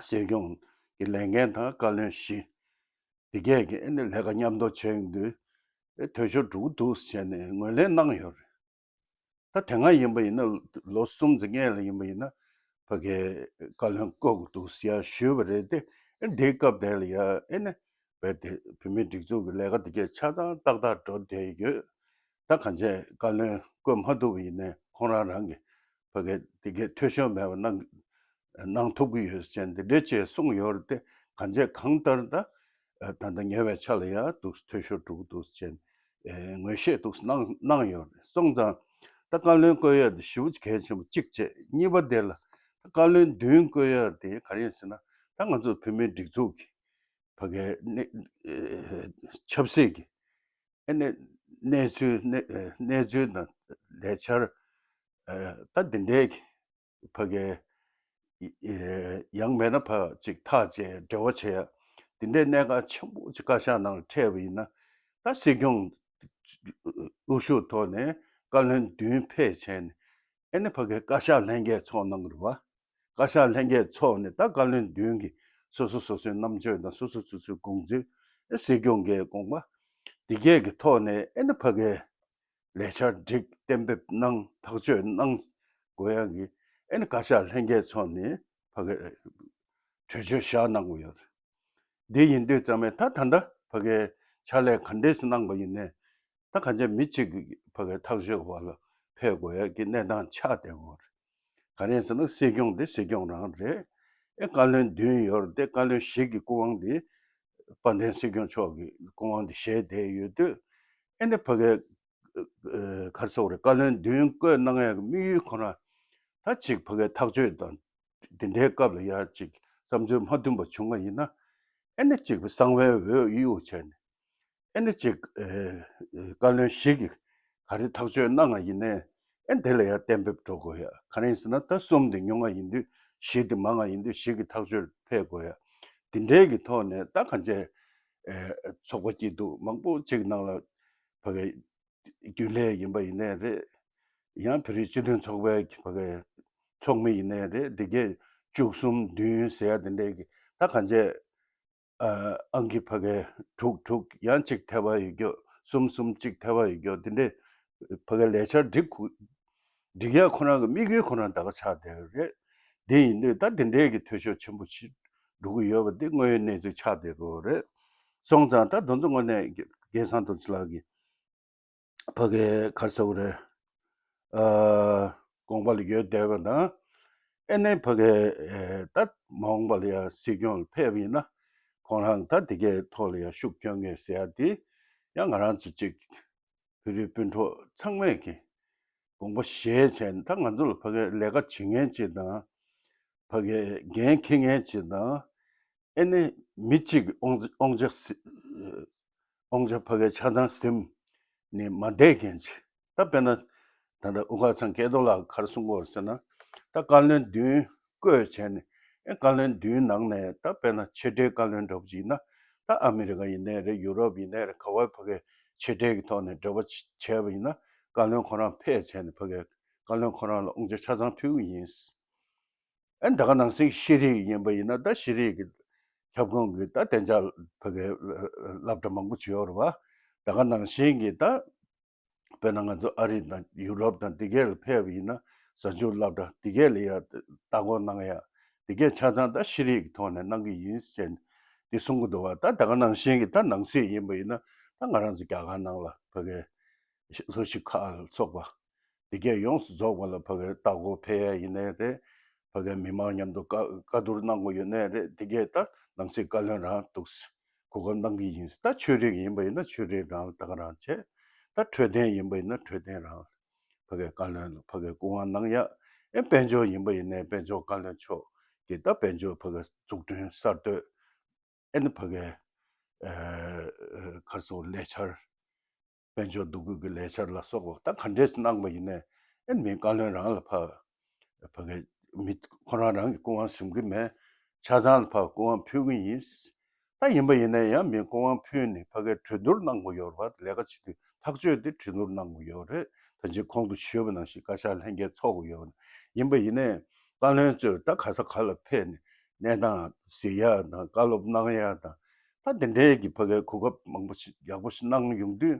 སྲིད་སྐྱོང་གི་ལས་འགན་དང་བཀའ་བློན་བཞི་དེ་གས་ཀྱི་ཨེ་ནི་ལས་ཀ་མཉམ་དུ་བྱས་ཡོང་དུས་ཨེ་འཐུས་ཤོར་འགྲོ་གི་འདུག་ཟེར་ནས་ངོས་ལེན་གནང་ཡོད་རེད། ད་དེ་སྔ་ཡིན་པ་ཡིན་ན་ལོ་གསུམ་ཙམ་སྔོན་ལ་ཡིན་པ་ཡིན་ན་ཕ་གིའི་བཀའ་བློན་བསྐོ་དགོས་འདུག་ཟེར་ཡ་ཞུས་པ་རེད་དེ། ཨེ་འདིའི་སྐབས་དེ་ལ་ཡ་ཨེ་ནི་བས་དེ་བོད་མིའི་སྒྲིག་འཛུགས་ཀྱི་ལས་ཀ་དེ་གས་ཆ་ཚང་ཏག་ཏག་འགྲོ་བསྡད་ཡོད། ད་གང་ཅི་བཀའ་བློན་བསྐོ་མ་ཐུབ་པ་ཡིན་ནའི་ཁོང་རང་རང་གི་ཕ་གི་དེ་གའི་འཐུས་ཤོར་མེད་པ་གནང་གནང་ཐུབ་ཀྱི་ཡོད་ཅེས་འདི་འདྲའི་ཅེས་གསུངས་ཡོད་རེད་དེ། གང་ཅི་གང་ལྟར་ད་ད་ལྟ་ཉེ་བའི་ཆར་ལ་ཡང་འདུག་འཐུས་ཤོར་འགྲོ་གི་འདུག་ཅེས་ངོས་བཞེས་འདུག་གནང་གནང་ཡོད་རེད། སོང་ཙང་ད་བཀའ་བློན་བསྐོ་ཡ་དེ་ཞེ་པོ་གལ་ཆེན་པོ་གཅིག་བྱས། གཉིས་པ་དེ་ལ་བཀའ་བློན་བདུན་བསྐོ་ཡ་དེ་ག་རེ་ཡིན་ཟེར་ན། ད་ང་ཚོ་བོད་མིའི་སྒྲིག་འཛུགས་ཀྱི་ཕ་གའི་གནས་ཆབ་སྲིད་ཀྱི་ཨེ་ནས་གནས་ཚུལ་གནས་གནས་ཚུལ་དང་ལས་འཆར་ད་འདི་འདྲའི་ཕ་གའི་ཡང་མེད་ན་ཕ་ཅིག་ཐག་བཅད་འབྲེལ་བ་བྱེད་ཡ་འདི་འདྲའི་གནད་འགག་ཆེན་པོ་ཅིག་བཀའ་ཤག་ནང་ལ་འཕྲད་པ་ཡིན་ན། ད་སྲིད་སྐྱོང་དབུ་བཞུགས་ཐོག་ནས་བཀའ་བློན་བདུན་ཕེབས་བྱས་ནས་ཨེ་ནི་ཕ་གའི་བཀའ་ཤག་ལྷན་རྒྱས་ཚོགས་གནང་གི་རེད་བ། བཀའ་ཤག་ལྷན་རྒྱས་ཚོགས་ནས་ད་བཀའ་བློན་བདུན་གྱིས་སོ་སོ་སོ་སོའི་རྣམ་དཔྱོད་དང་སོ་སོ་སོ་སོའི་དགོངས་ཚུལ། ཨེ་སྲིད་སྐྱོང་གི་དགོངས་པ་འདི་གས་ཀྱི་ཐོག་ནས་ཨེ་ནི་ཕ་གའི་ལས་འཆར་སྒྲིག་གཏན་འབེབས་གནང་ཐག་གཅོད་གནང་དགོས་ཡ་གི་ཨེ་ནི་བཀའ་ཤག་ལྷན་རྒྱས་ཚོགས་ནས་ཕ་གའི་གྲོས་ཆོད་བཞག་གནང་དགོས་ཡོད་རེད། འདི་ཡིན་དུས་ཙམ་པས་ད་ད་ལྟ་ཕ་གའི་ཕྱག་ལས་ག་འདྲས་སེ་གནང་པ་ཡིན་ནའི་ད་གང་ཅི་མི་གཅིག་གི་ཕ་གའི་ཐག་གཅོད་བར་ལ་ཕེབས་དགོས་ཡ་གི་གནས་སྟངས་ཆགས་བསྡད་ཡོད་རེད། ག་རེ་ཡིན་ཟེར་ན་སྲིད་སྐྱོང་དེ་སྲིད་སྐྱོང་རང་རེད། ཨེ་བཀའ་བློན་བདུན་ཡོད་རེད་དེ། བཀའ་བློན་བཞི་གི་སྐུ་དབང་དེ་དཔལ་ལྡན་སྲིད་སྐྱོང་མཆོག་གི་སྐུ་དབང་དེ་བཞེས་བསྡད་ཡོད་དུས། ཨེ་ནི་ཕ་གའི་ག་རེ་ཟེར་དགོས་རེད། བཀའ་བློན་བདུན་བསྐོས་གནང་ཡ་གི་དམིགས་ཡུལ་ཁོ་རང་ད་ཅིག་ཕ་གའི་ཐག་གཅོད་དང་འདི་འདྲའི་སྐབས་ལ་ཡ་ཅིག་བསམ་ཚུལ་མ་མཐུན་པ་བྱུང་བ་ཡིན་ན། ཨེ་ནི་ཅིག་གསང་བའི་འོས་གཡུག་བྱས་ནས་ཨེ་ནི་ཅིག་ཨེ་ཨེ་བཀའ་བློན་བཞི་གིས་ག་རེ་ཐག་གཅོད་གནང་བ་ཡིན་ནའི་ཨེ་དེ་ལ་ཡ་གཏན་འབེབས་འགྲོ་དགོས་ཡ། ག་རེ་ཡིན་ཟེར་ན་ད་གསུམ་དེ་ཉུང་བ་ཡིན་དུས་བཞི་དེ་མང་བ་ཡིན་དུས་བཞི་གི་ཐག་གཅོད་ཕེབས་དགོས་ཡ། དེ་འདྲའི་གི་ཐོག་ནས་ད་གང་ཅི་ཨེ་ཚོགས་པ་སྐྱིད་སྡུག་མང་པོ་ཅིག་ནང་ལ་ཕ་གི་རྒྱུན་ལས་ཡིན་པ་ཡིན་ནའི་རེད། ཡང་བོད་རིགས་སྤྱི་མཐུན་ཚོགས་པའི་ཕ་གའི་ཚོགས་མི་ཡིན་ནའི་རེད། འདི་གས་བཅུ་གསུམ་བདུན་ཟེར་ཡ་དེ་འདྲའི་གི་ད་གང་ཅི་ཨ་ཨང་ཀི་ཕ་གའི་དྲུག་དྲུག་ཡང་གཅིག་ཐེ་བ་ཡོད་རྒྱུ། གསུམ་གསུམ་གཅིག་ཐེ་བ་ཡོད་རྒྱུ་འདི་འདྲའི་ཕ་གའི་ལས་འཆར་སྒྲིག་དགོས། སྒྲིག་ཡ་ཁོ་རང་གི་དམིགས་ཡུལ་ཁོ་རང་ད་ག་ཆགས་བསྡད་ཡོད་རེད། དེ་ཡིན་དུས་ད་དེ་འདྲའི་གི་འཐུས་ཤོར་ཆེན་པོ་ཞིག་འགྲོ་གི་ཡོད་པ་འདི་དངོས་ཡོད་གནས་ཚུལ་ཆགས་བསྡད་ཀྱི་ཡོད་རེད། སོང་ཙང་ད་དེ་ཚོ་དངོས་གནས་སྐལ་བཟང་རྡོ་རྗེ་ལགས་ཀྱིས་ཕ་གའི་ག་རེ་ཟེར་དགོས་རེད། ཨ་དགོངས་པ་ལ་ཡོད་བསྡད་པ་དང་། ཨེ་ནས་ཕ་གའི་ཨེ་ད་མ་འོངས་པ་ལ་ཡ་སྲིད་སྐྱོང་ལ་ཕེབས་པ་ཡིན་ན་ཁོང་རང་ད་དེ་གའི་ཐོག་ལ་ཡ་ཤུགས་སྐྱོན་ངེས་ཟེར་ཡ་དེ་ཡང་ང་རང་ཚོ་གཅིག་བོད་རིགས་སྤུན་གྲོགས་ཚང་མས་ཀྱི་དགོངས་པ་བཞེས་བྱས་ནས། ད་ང་ཚོ་ལ་ཕ་གའི་ལས་ཀ་བྱེད་མཁན་ཅིག་དང་། ཕ་གའི་འགན་འཁྱེར་མཁན་ཅིག་དང་། ཨེ་ནི་མི་གཅིག་གི་དབང་དབང་ཆ་སི་དབང་ཆ་ཕ་གའི་ཆ་ཚང་ཟིན་ནས་མ་བསྡད་མཁན་ཅིག་ད་དཔེར་ན་ད་ལྟ་དབུ་དཀར་ཚང་སྐལ་རྡོར་ལགས་ག་རེ་གསུང་གི་ཡོད་ཟེར་ན། ད་བཀའ་བློན་བདུན་བསྐོས་བྱས་ནས། ཨེ་བཀའ་བློན་བདུན་ནང་ནས་ད་དཔེར་ན་ཆེ་གྲས་བཀའ་བློན་འདྲ་པོ་ཅིག་ཡིན་ན། ད་ཨ་མི་རི་ཀ་ཡིན་ནའི་རེད། ཡུ་རོབ་ཡིན་ནའི་རེད། ག་བ་ཕ་གའི་ཆེ་གྲས་ཀྱི་ཐོག་ནས་འབྲེལ་བ་བྱས་པ་ཡིན་ན། བཀའ་བློན་ཁོ་རང་ཕེབས་བྱས་ནས་ཕ་གའི་བཀའ་བློན་ཁོ་རང་ལ་དབང་ཆ་ཆ་ཚང་ཕུལ་གྱི་ཡིན། ཨ་ད་ག་ནང་བཞིན་ཤེས་རིག་ཡིན་པ་ཡིན་ན། ད་ཤེས་རིག་གི་ཁྱབ་ཁོངས་ཀྱི་ད་གཏན་འཇགས་ཕ་གའི་སློབ་གྲྭ་མང་པོ་ཅིག་ཡོད་རེད་བ། ད་ག་ནང་བཞིན་གྱི་ད་དཔེར་ན་ང་ཚོ་ཨ་རི་དང་ཡུ་རོབ་དང་འདི་གས་ལ་ཕེབས་པ་ཡིན་ན། གཟའ་མཇུག་སློབ་གྲྭ་འདི་གས་ལ་ཡ་ལྟ་སྐོར་གནང་ཡ་འདི་གས་ཆ་ཚང་ད་ཤེས་རིག་གི་ཐོག་ནས་གནང་གི་ཡིན་ཟེར་ནས་འདི་གསུང་གི་འདུག་བ། ད་ད་ག་ནང་བཞིན་གྱི་ད་ནང་སྲིད་ཡིན་པ་ཡིན་ན། ད་ང་རང་ཚོ་རྒྱ་གར་ནང་ལ་ཕ་གའི་ལྷོ་ཤི་ཁ་ལ་སོགས་པ། དེ་གས་ཡོངས་སུ་རྫོགས་པ་ལ་ཕ་གི་ལྟ་སྐོར་ཕེབས་ཡ་ཡིན་ནའི་རེད། ཕ་གི་མི་མང་མཉམ་དུ་བཀའ་བཀའ་བསྡུར་གནང་དགོས་ཡོད་ནའི་རེད། དེ་གས་ད་ནང་སྲིད་བཀའ་བློན་རང་འདུག་གོ་སྐབས་གནང་གི་ཡིན། ད་ཆོས་རིག་ཡིན་པ་ཡིན་ན་ཆོས་རིག་རང་ལ་ད་ག་རང་བྱས། ད་འཕྲོད་བསྟེན་ཡིན་པ་ཡིན་ན་འཕྲོད་བསྟེན་རང་ལ་ཕ་གི་བཀའ་བློན་ལ་ཕ་གི་སྐུ་དབང་གནང་ཡ། ཨེ་དཔལ་འབྱོར་ཡིན་པ་ཡིན་ནའི་དཔལ་འབྱོར་བཀའ་བློན་མཆོག་གིས་ད་དཔལ་འབྱོར་ཕ་གི་འཛུགས་སྐྲུན་གསར་གཏོད། ཨེ་ནི་ཕ་གི་ཨ་ཨ་ག་རེ་ཟེར་ལས་འཆར། དཔལ་འབྱོར་འདུ་འགོད་ཀྱི་ལས་འཆར་ལ་སོགས་པ་ད་ག་འདྲས་སེ་གནང་པ་ཡིན་ནའི་ཨེ་ནི་མི་བཀའ་བློན་རང་ལ་ཕ་ཕ་གི་མི་ཁོ་རང་རང་གི་སྐུ་དབང་ཟིན་གྱི་མེད། ཆ་ཚང་ལ་ཕ་སྐུ་དབང་ཕུལ་གྱི་ཡིན། ད་ཡིན་པ་ཡིན་ནའི་ཡང་མི་སྐུ་དབང་ཕུལ་ནས་ཕ་གི་གྲོས་བསྡུར་གནང་དགོས་ཡོད་རེད་བ། ལས་ཀ་བྱེད་དུས་ཐག་གཅོད་དེ་གྲོས་བསྡུར་གནང་དགོས་ཡོད་རེད། ད་ཅི་གོང་དུ་ཞུས་པ་ནང་བཞིན་བཀའ་ཤག་ལྷན་རྒྱས་ཚོགས་དགོས་ཡོད་རེད། ཡིན་པ་ཡིན་ནའི་བཀའ་བློན་ཚོས་ད་ག་ས་ག་ལ་ཕེབས་ནས་གནས་སྟངས་གཟིགས་ཡ་དང་བཀའ་སློབ་གནང་ཡ་དང་། ད་དེ་འདྲའི་གི་ཕ་གིའི་གོ་སྐབས་མང་པོ་ཞིག་ཡག་པོ་ཞིག་གནང་ཡོང་དུས།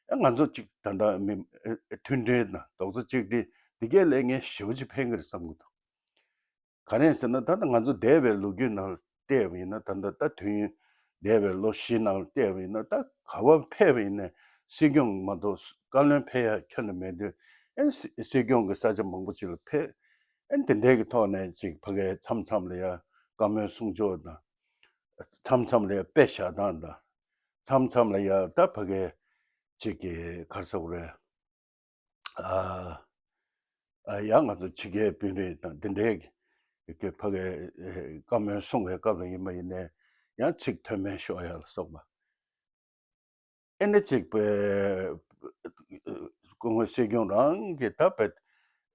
ཨ་ང་ཚོ་གཅིག་ད་ལྟ་མི་ཨ་མཐུན་སྒྲིལ་དང་རྡོག་རྩ་གཅིག་སྒྲིལ་འདི་གས་ལས་འགན་ཞེ་པོ་ཅིག་ཕན་གི་རེད་བསམ་གི་འདུག་ག་རེ་ཟེར་ན་ད་ལྟ་ང་ཚོ་འདས་པའི་ལོ་རྒྱུས་ནང་བལྟས་པ་ཡིན་ན། ད་ལྟ་ད་དུས་ཡུན་འདས་པའི་ལོ་བཞི་ནང་བལྟས་པ་ཡིན་ན། ད་ག་པར་ཕེབས་པ་ཡིན་ནའི་སྲིད་སྐྱོང་མ་གཏོགས་བཀའ་བློན་ཕེབས་ཡ་ཁྱོན་ནས་མེད་དུས། ཨེ་སྲིད་སྲིད་སྐྱོང་གི་ས་ཆ་མང་པོ་ཅིག་ལ་ཕེབས། ཨེ་དེ་འདྲའི་གི་ཐོག་ནས་ཅིག་ཕ་གིའི་མཚམས་མཚམས་ལ་ཡ་བཀའ་མོལ་གསུང་ཕྱོགས་དང་། མཚམས་མཚམས་ལ་ཡ་དཔེ་བཞག་སྟངས་དང་། མཚམས་མཚམས་ལ་ཡ་ད་ཕ་གིའི་ཅིག་གི་ག་རེ་ཟེར་དགོས་རེད། ཨ་ཨ་ཡང་ང་ཚོ་ཕྱི་རྒྱལ་དཔོན་རིགས་དང་དེ་འདྲའི་གི་ཕ་གིའི་ཨེ་བཀའ་མོལ་གསུང་བའི་སྐབས་ལ་ཡིན་པ་ཡིན་ནའི་ཡང་ཚིག་མཐོ་དམན་ཤོར་ཡ་ལ་སོགས་པ། ཨེ་ནི་ཅིག་པའི་སྐུ་ངོ་སྲིད་སྐྱོང་རང་གིས་ད་པའི་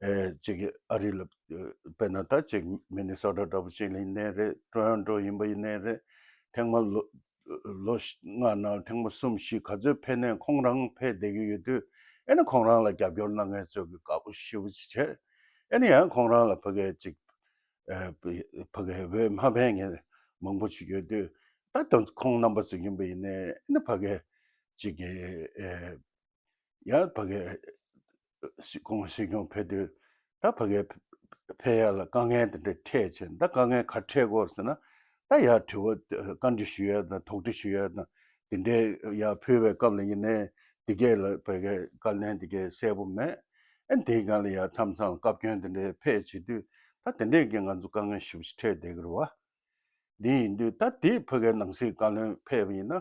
ཨེ་ཅིག་ཨ་རི་ལ་དཔེར་ན་ད་ཅིག་མི་ནི་སོ་ཊ་འདྲ་པོ་ཅིག་ལ་ཡིན་ནའི་རེད། ཊོ་རོན་ཊོ་ཡིན་པ་ཡིན་ནའི་རེད། ཐེངས་མ་ལོ་ལོ་ལྔ་ནང་ཐེངས་མ་གསུམ་བཞི་ག་ཚོད་ཕེབས་ནའི་ཁོང་རང་ཕེབས་བསྡད་ཀྱི་ཡོད་དུས། ཨེ་ནི་ཁོང་རང་ལ་རྒྱབ་སྐྱོར་གནང་མཁན་ཚོ་གིས་དགའ་པོ་ཞེ་པོ་ཅིག་བྱས། ཨེ་ནི་ཡང་ཁོང་རང་ལ་ཕ་གིའི་ཅིག་ཨ་ཕ་གིའི་འོས་མ་ཕན་མཁན་མང་པོ་ཞིག་ཡོད་དུས། ད་དོན་ཁོང་རྣམ་པ་ཚོ་ཡིན་པ་ཡིན་ནའི་ཨེ་ནི་ཕ་གིའི་ཅིག་གི་ཨེ་ཡང་ཕ་གིའི་སྲིད་ཁོང་སྲིད་སྐྱོང་ཕེབས་དུས་ད་ཕ་གིའི་ཕེབས་ཡ་ལ་དཀའ་ངལ་དེ་འདྲ་འཕྲད་བྱས། ད་དཀའ་ངལ་ག་འཕྲད་ཀྱི་ཡོད་རེད་ཟེར་ན། ད་ཡར་དྲི་བ་བཀའ་འདྲི་ཞུ་ཡ་དང་དོགས་འདྲི་ཞུ་ཡ་དང་དེ་འདྲའི་ཡར་ཕུལ་བའི་སྐབས་ལ་ཡིན་ནའི་འདི་གས་ལ་ཕ་གིའི་བཀའ་བློན་འདི་གས་གསལ་པོ་མེད། ཨེ་འདིའི་སྒང་ལ་ཡ་མཚམས་མཚམས་བཀའ་བཀྱོན་དེ་འདྲའི་ཕེབས་བྱེད་དུས། ད་དེ་འདྲའི་གི་ང་ཚོ་དཀའ་ངལ་ཞེ་པོ་ཞིག་འཕྲད་བསྡད་ཀྱི་རེད་བ། འདི་ཡིན་དུས་ད་དེ་ཕ་གིའི་ནང་སྲིད་བཀའ་བློན་ཕེབས་པ་ཡིན་ན།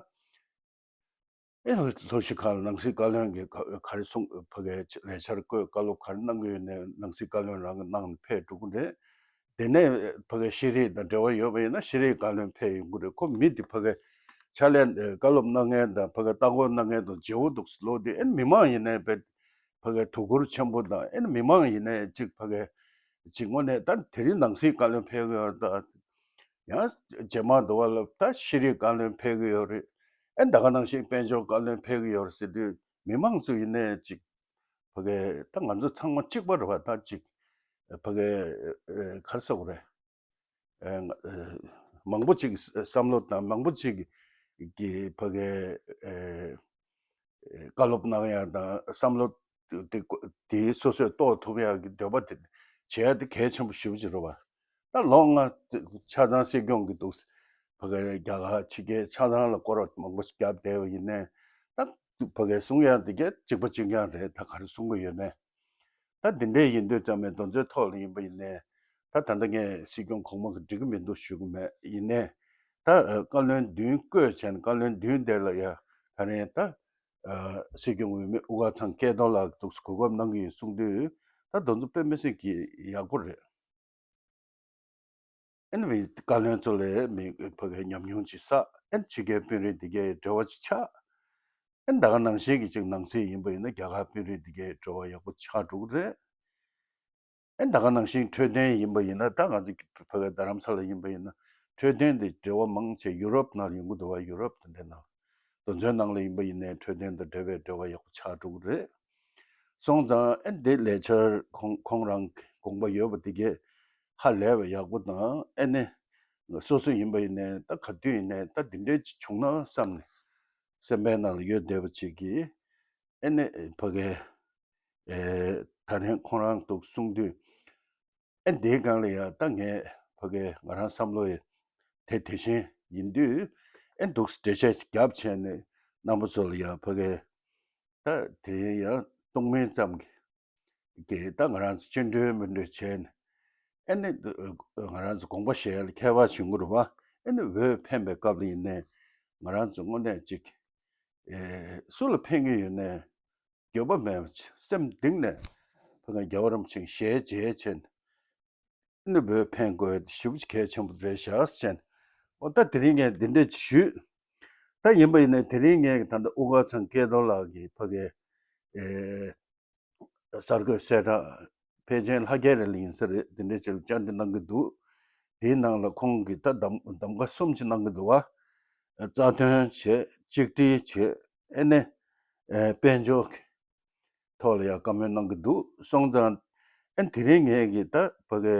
ཨེ་ལྷོ་ལྷོ་གཞིས་ཁག་ལ་ནང་སྲིད་བཀའ་བློན་གྱིས་ག་ག་རེ་གསུང་། ཕ་གིའི་ལས་འཆར་བཀོད། བཀའ་སློབ་ག་རེ་གནང་གི་ཡོད་ནའི་ནང་སྲིད་བཀའ་བློན་རང་གིས་གནང་ནས་ཕེབས་འགྲོ་གི་རེད། དེ་ནས་ཕ་གིའི་ཤེས་རིག་དང་འབྲེལ་བ་ཡོད་པ་ཡིན་ན་ཤེས་རིག་བཀའ་བློན་ཕེབས་ཡོང་གི་རེད། ཁོ་མི་དེ་ཕ་གིའི་ཕྱག་ལས་བཀའ་སློབ་གནང་མཁན་དང་ཕ་གིའི་ལྟ་སྐོར་གནང་མཁན་དང་བརྗེ་པོ་འདུག་ཟེར་ལབ་དུས། ཨེ་མི་མང་ཡིན་ནའི་ཕ་གིའི་ཐུགས་ཁུར་ཆེན་པོ་དང་། ཨེ་མི་མང་ཡིན་ནའི་ཅིག་ཕ་གིའི་ཅིག་དངོས་གནས་ད་དེ་རིང་ནང་སྲིད་བཀའ་བློན་ཕེབས་ཀྱི་ཡོད་རེད། ད་ཡང་རྗེས་མ་དུ་བ་ལ་ད་ཤེས་རིག་བཀའ་བློན་ཕེབས་ཀྱི་ཡོད་རེད། ཨེ་ད་ག་ནང་བཞིན་དཔལ་འབྱོར་བཀའ་བློན་ཕེབས་ཀྱི་ཡོད་རེད་ཟེར་དུས། མི་མང་ཚོ་ཡིན་ནའི་ཅིག་ཕ་གིའི་ད་ང་ཚོ་ཚང་མ་གཅིག་པ་རེད་བ། ད་ཅིག་ཕ་གིའི་ཨེ་ག་རེ་ཟེར་དགོས་རེད། ཨེ་ང་ཨེ་མང་པོ་ཅིག་བསམ་བློ་དང་མང་པོ་ཅིག་གི་ཕ་གིའི་ཨེ་ཨེ་བཀའ་སློབ་གནང་ཡ་དང་བསམ་བློ་དེ་དེ་སོ་སོས་རྟོགས་ཐུབ་ཡ་གི་འདོད་པ་དེ་བྱེད་ཡ་དེ་གལ་ཆེན་པོ་ཞེ་པོ་ཅིག་རེད་བ། ད་ལོ་ལྔ་ཆ་ཚང་སྲིད་སྐྱོང་གི་འདུག་ཕ་གིའི་རྒྱ་གར་ཕྱི་རྒྱལ་ཆ་ཚང་ལ་སྐོར་བ་མང་པོ་ཞིག་བརྒྱབ་བསྡད་པ་ཡིན་ནའི། ད་ཕ་གིའི་གསུང་ཡ་དེ་གས་གཅིག་པ་གཅིག་རྐྱང་རེད། ད་ག་རེ་གསུང་གི་ཡོད་ནའི། ད་འདི་འདྲའི་ཡིན་དུས་ཙམ་མེད་དོན་ཚོའི་ཐོག་ལ་ཡིན་པ་ཡིན་ནའི། ད་ད་ལྟ་ངས་སྲིད་སྐྱོང་གོང་མ་གི་འགྲིག་གི་མི་འདུག་ཞུ་གི་མེད། ཡིན་ནའི་ད་ཨ་བཀའ་བློན་བདུན་བསྐོས་བྱས་ནས་བཀའ་བློན་བདུན་དེ་ལ་ཡ་ད་རེས་ད་ཨ་སྲིད་སྐྱོང་འོས་མི་དབུ་དཀར་ཚང་སྐལ་རྡོར་ལགས་འདུག་གོ་སྐབས་གནང་གི་ཡོད་གསུངས་དུས། ད་དོན་ཚོ་དཔེ་མི་སྲིད་ཀྱི་ཡག་པོ་རེད། ཨེ་ནི་བཀའ་བློན་ཚོ་ལ་མི་ཕ་གིའི་ཉམས་མྱོང་ཅིག་བསགས། ཨེ་ནི་ཕྱི་རྒྱལ་དཔོན་རིགས་འདི་གའི་འབྲེལ་བ་ཅིག་ཆགས། ཨེ་ནི་ད་ག་ནང་བཞིན་གྱི་ཅིག་ནང་སྲིད་ཡིན་པ་ཡིན་ན་རྒྱ་གར་དཔོན་རིགས་འདི་གའི་འབྲེལ་བ་ཡག་པོ་ཆགས་འགྲོ་གི་རེད། ཨེ་ནི་ད་ག་ནང་བཞིན་འཕྲོད་བསྟེན་ཡིན་པ་ཡིན་ན། ད་ང་ཚོ་ཕ་གིའི་རྡ་རམ་ས་ལ་ཡིན་པ་ཡིན་ན་འཕྲོད་བསྟེན་འདི་འབྲེལ་བ་མང་ཆེ་ཡུ་རོབ་ནང་ལ་ཡོང་གི་འདུག་བ། ཡུ་རོབ་དང་འདི་ནང་དེ་ཚོའི་ནང་ལ་ཡིན་པ་ཡིན་ནའི་འཕྲོད་བསྟེན་དང་འབྲེལ་བའི་འབྲེལ་བ་ཡག་པོ་ཆགས་འགྲོ་གི་རེད། སོང་ཙང་ཨེ་འདི་ལས་འཆར་ཁོང་ཁོང་རང་དགོངས་པ་ཡོད་པ་འདི་གས་ཧ་ལས་པ་ཡག་པོ་དང་། ཨེ་ནི་སོ་སོ་ཡིན་པ་ཡིན་ནའི་ད་ག་དུས་ཡིན་ནའི་ད་འདི་འདྲའི་ཅིག་བྱུང་ན་བསམ་ནས་སེམས་པའི་ནང་ལ་ཡོད་བསྡད་པ་ཅིག་གིས། ཨེ་ནི་ཕ་གིའི་ཨེ་ད་རིང་ཁོང་རང་འདུག་གསུངས་དུས། ཨེ་འདིའི་སྒང་ལ་ཡ་ད་ངས་ཕ་གིའི་ང་རང་བསམ་བློ་ཡི་དེ་དེ་བཞིན་ཡིན་དུས། ཨེ་འདུག་འགྲེལ་བཤད་ཅིག་བརྒྱབ་བྱས་ནས་རྣམ་པ་ཚོ་ལ་ཡ་ཕ་གིའི་ད་དེ་རིང་ཡ་སྟོང་མིན་ཙམ་གྱི་ གིས་ད་ང་རང་ཚོ་སྤྱི་འགྲོས་མི་འགྲོས་བྱས་ནས། ཨེ་ནི་ང་རང་ཚོ་དགོངས་པ་བཞེས་ཡ་ལ་ཁྱད་པར་བྱུང་གི་རེད་བ། ཨེ་ནི་འོས་འཕེན་པའི་སྐབས་ལ་ཡིན་ནའི་ང་རང་ཚོ་དངོས་གནས་ཅིག་ཨེ་སུ་ལ་འཕེན་གྱི་ཡོད་ནའི་འགྱོད་པ་མེད་པ་བྱས་སེམས་གཏིང་ནས་ཕ་གི་རྒྱལ་བ་རིན་པོ་ཆེ་ཞལ་མཇལ་བྱས་ནས། ནི་འོས་འཕེན་དགོས་ཞེ་པོ་ཅིག་གལ་ཆེན་པོ་རེད་ཤག་ཟེར་ནས། འོ་ད་དེ་རིང་ངས་འདི་འདྲས་ཅིག་ཞུས། ད་ཡིན་པ་ཡིན་ནའི་དེ་རིང་ངས་ད་ལྟ་དབུ་དཀར་ཚང་སྐལ་རྡོར་ལགས་ཀྱིས་ཕ་གི་ཨེ་གསར་འགོད་གསལ་བསྒྲགས་ཕལ་ཆེར་ལྷ་རྒྱལ་རེད་ལ་ཡིན་ས་རེད། འདི་འདྲས་ཅིག་ལ་བཅར་འདྲི་གནང་གི་འདུག་དེའི་ནང་ལ་ཁོང་གིས་ད་གདམ་གདམ་ག་གསུམ་ཅིག་གནང་གི་འདུག་བ། རྩ་དོན་བྱས། གཅིག་སྒྲིལ་བྱས། ཨེ་ནས་དཔལ་འབྱོར་གྱི་ཐོག་ལ་ཡང་བཀའ་མོལ་གནང་གི་འདུག་སོང་ཙང་། ཨེ་དེ་རིང་ངས་ཀྱི་ད་ཕ་གི་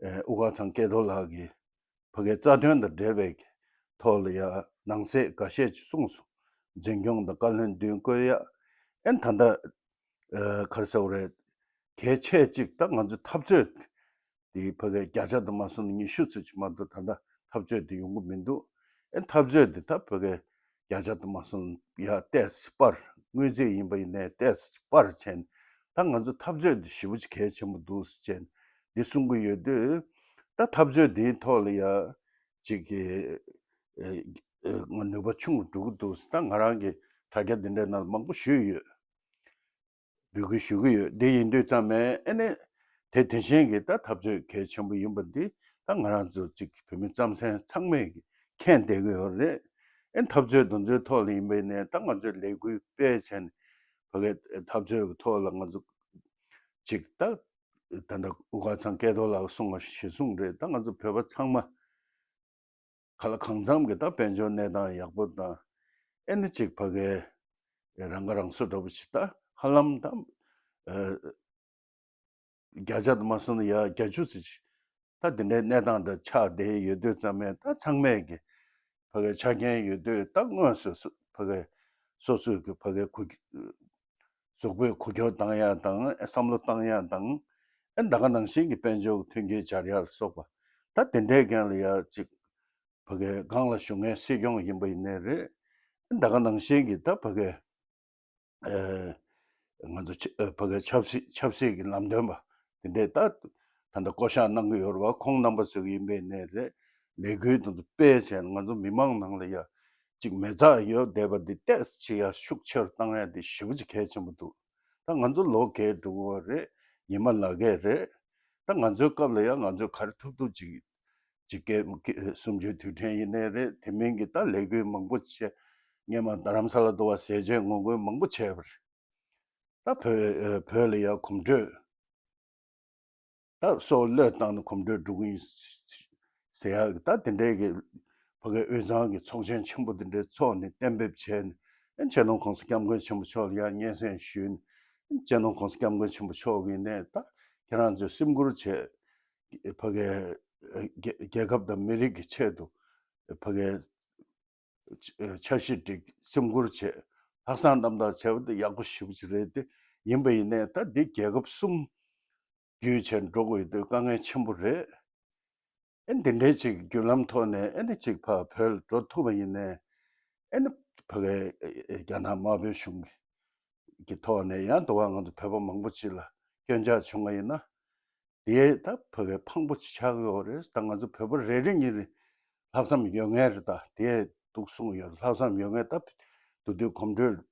ཨེ་དབུ་དཀར་ཚང་སྐལ་རྡོར་ལགས་ཀྱིས་ཕ་གིའི་རྩ་དོན་དང་འབྲེལ་བའི་ཐོག་ལ་ཡང་ནང་གསེས་འགའ་ཤས་ཅིག་གསུངས་སོང་། འཛིན་སྐྱོང་དང་བཀའ་བློན་མདུན་བསྐོས་ཡ། ཨེ་ད་ལྟ་ཨེ་ག་རེ་ཟེར་དགོས་རེད། གལ་ཆེ་གཅིག་ད་ང་ཚོའི་འཐབ་རྩོད་དེ་ཕ་གིའི་བརྒྱ་ཆ་དུ་མ་སོང་ན་ཉི་ཤུ་ཙམ་ཅིག་མ་གཏོགས་ད་ལྟ་འཐབ་རྩོད་དེ་ཡོང་གི་མི་འདུག་ཨེ་འཐབ་རྩོད་དེ་ད་ཕ་གིའི་བརྒྱ་ཆ་དུ་མ་སོང་ཡ་ཏོག་ཙམ་སྤར། དངུལ་རྩིས་ཡིན་པ་ཡིན་ནའི་ཏོག་ཙམ་སྤར་བྱས་ནས། ད་ང་ཚོ་འཐབ་རྩོད་འདི་ཞེ་པོ་ཅིག་གལ་ཆེན་པོ་འདུག་ཟེར་བྱས་ནས་འདི་གསུང་གི་ཡོད་དུས། ད་འཐབ་རྩོད་འདིའི་ཐོག་ལ་ཡ་ཅིག་གི་ཨེ་ཨེ་ང་ནུས་པ་ཆུང་རུ་འགྲོ་གི་འདུག་ད་ང་རང་གི་དྲ་རྒྱ་འདི་འདྲའི་ནང་ལ་མང་པོ་ཞུས་ཡོད། འབོད་སྐུལ་ཞུ་གི་ཡོད། འདི་ཡིན་དུས་ཙམ་ནས་ཨེ་ནས་དེ་དེ་བཞིན་གྱི་ད་འཐབ་རྩོད་གལ་ཆེན་པོ་ཡིན་པ་འདི་ད་ང་རང་ཚོ་གཅིག་བོད་མི་རྩམ་ཟན་ཚང་མས་ཀྱི་མཁྱེན་བསྡད་ཀྱི་ཡོད་རེད། ཨེ་འཐབ་རྩོད་དེ་ཚོའི་ཐོག་ལ་ཡིན་པ་ཡིན་ནའི་ད་ང་ཚོས་ལས་འགུལ་སྤེལ་བྱས་ནས་ཕ་གིའི་འཐབ་རྩོད་ཀྱི་ཐོག་ལ་ང་ཚོ་གཅིག་ད་ད་ལྟ་དབུ་དཀར་ཚང་སྐལ་རྡོར་ལགས་གསུངས་པ་གཞིར་བཟུང་རེད། ད་ང་ཚོ་བོད་པ་ཚང་མ་ག་ལ་གང་འཚམ་གྱི་ད་དཔལ་འབྱོར་གནས་སྟངས་ཡག་པོ་དང་། ཨེ་ནི་གཅིག་ཕ་གིའི་རང་ཁ་རང་གསོ་འདྲ་པོ་ཞིག་ད་ཧ་ལམ་ད་ཨ་བརྒྱ་ཆ་དུ་མ་སོང་ན་ཡ་བརྒྱད་ཅུ་ཙམ་ཞིག་ད་དེ་འདྲའི་གནས་སྟངས་འདྲ་ཆགས་བསྡད་ཡོད་དུས་ཙམ་ནས། ད་ཚང་མས་ཀྱི་ཕ་གིའི་ཆ་རྐྱེན་ཡོད་དུས་ད་དངོས་སུ་སུ་ཕ་གིའི་སོ་སོའི་གི་ཕ་གིའི་གུ་གཟུགས་པོས་འགུལ་སྐྱོད་བཏང་ཡ་དང་། ཨེ་བསམ་བློ་བཏང་ཡ་དང་། ཨེ་ད་ག་ནང་བཞིན་གྱི་དཔལ་འབྱོར་གྱི་མཐུན་རྐྱེན་སྦྱར་ཡ་ལ་སོགས་པ། ད་དེ་འདྲའི་སྒང་ལ་ཡ་གཅིག་ཕ་གིའི་སྒང་ལ་བཞུགས་མཁན་སྲིད་སྐྱོང་ཡིན་པ་ཡིན་ནའི་རེད། ཨེ་ད་ག་ནང་བཞིན་གྱི་ད་ཕ་གིའི་ཨེ་ང་ཚོ་ཆ་ཨེ་ཕ་གིའི་ཆབ་སྲིད་ཆབ་སྲིད་ཀྱི་ལམ་སྟོན་པ་དེ་འདྲས་ད་ད་ལྟ་བསྐོ་བཞག་གནང་གི་ཡོད་རེད་བ། ཁོང་རྣམ་པ་ཚོ་ཡིན་པ་ཡིན་ནའི་རེད། ལས་འགུལ་དེ་ཚོ་སྤེལ་བྱས་ནས་ང་ཚོ་མི་མང་ནང་ལ་ཡ་གཅིག་མེ་བཙའ་ཡོད་བསྡད་པ་འདི་ཏོག་ཙམ་ཅིག་ཡ་ཤུགས་ཆེ་རུ་བཏང་ཡ་འདི་ཞེ་པོ་ཅིག་གལ་ཆེན་པོ་འདུག་ད་ང་ཚོ་ལོ་རྒས་འགྲོ་གི་ཡོད་རེད། ཉི་མ་ལག་རྒས་རེད། ད་ང་ཚོའི་སྐབས་ལ་ཡང་ང་ཚོས་ག་རེ་ཐུབ་ཐུབ་ཅིག་ཅིག་སྐད་སྐད་གསུམ་བཅུའི་དུས་དྲན་ཡིན་ནའི་རེད། དེ་མིན་གྱི་ད་ལས་འགུལ་མང་པོ་བྱས། སྔོན་མ་རྡ་རམ་ས་ལ་དུ་བ་ཟས་བཅད་ངོ་རྒོལ་མང་པོ་བྱས་པ་རེད། ད་བོད་ཨ་བོད་ལ་ཡང་གོམ་བགྲོད། ད་སྲོག་བློས་བཏང་ནས་གོམ་བགྲོད་འགྲོ་གི་ཡིན་ཟེར་ཡག་གི་ད་དེ་འདྲའི་གི་ཕ་གི་དབུས་གཙང་གི་ཚོགས་ཆེན་ཆེན་པོ་དེ་འདྲའི་ཚོགས་ནས་གཏན་འབེབས་བྱས་ནས། ཨེ་སྤྱི་ནོར་༸གོང་ས་༸སྐྱབས་མགོན་ཆེན་པོ་མཆོག་ལ་ཡང་སྙན་སེང་ཞུས་ནས། ཨེ་སྤྱི་ནོར་༸གོང་ས་༸སྐྱབས་མགོན་ཆེན་པོ་མཆོག་གིས་ནས་ད་ཁྱེད་རང་ཚོས་སེམས་ཁུར་བྱས། ཕ་གི་རྒྱལ་རྒྱལ་ཁབ་དང་མི་རིགས་ཀྱི་ཆེད་དུ་ཕ་གི་འཆར་གཞི་སྒྲིག་སེམས་ཁུར་བྱས། ལྷག་བསམ་རྣམ་དག་བྱས་པ་དེ་ཡག་པོ་ཞེ་པོ་ཅིག་རེད་དེ། ཡིན་པ་ཡིན་ནའི་ད་འདི་རྒྱལ་ཁབ་གསུམ་བརྒྱུད་བྱས་འགྲོ་དགོས་ཡོད་དུས་དཀའ་ངལ་ཆེན་པོ་རེད། ཨེ་འདི་འདྲའི་ཅིག་བརྒྱུད་ལམ་ཐོག་ནས་ཨེ་ནི་ཅིག་ཕར་བོད་ལ་འགྲོ་ཐུབ་པ་ཡིན་ནའི། ཨེ་ནི་ཕ་གི་རྒྱ་ནག་དམར་པོའི་གཞུང་གི་ཐོག་ནས་ཡང་དུ་བ་ང་ཚོ་བོད་པ་མང་པོ་ཅིག་ལ་སྐྱོན་ཆག་བྱུང་བ་ཡིན་ན། དེ་ད་ཕ་གི་ཕངས་པོ་ཆགས་ཀྱི་ཡོད་རེད། ད་ང་ཚོ་བོད་པ་རེ་རེ་གཉིས་རེ་ལྷག་བསམ་ཡོད་མཁན་རེད། ད་དེ་འདུག་གསུངས་ཡོད། ལྷག་བསམ་ཡོད་མཁན་ད་དུ་དུས་གོམ་བགྲོད་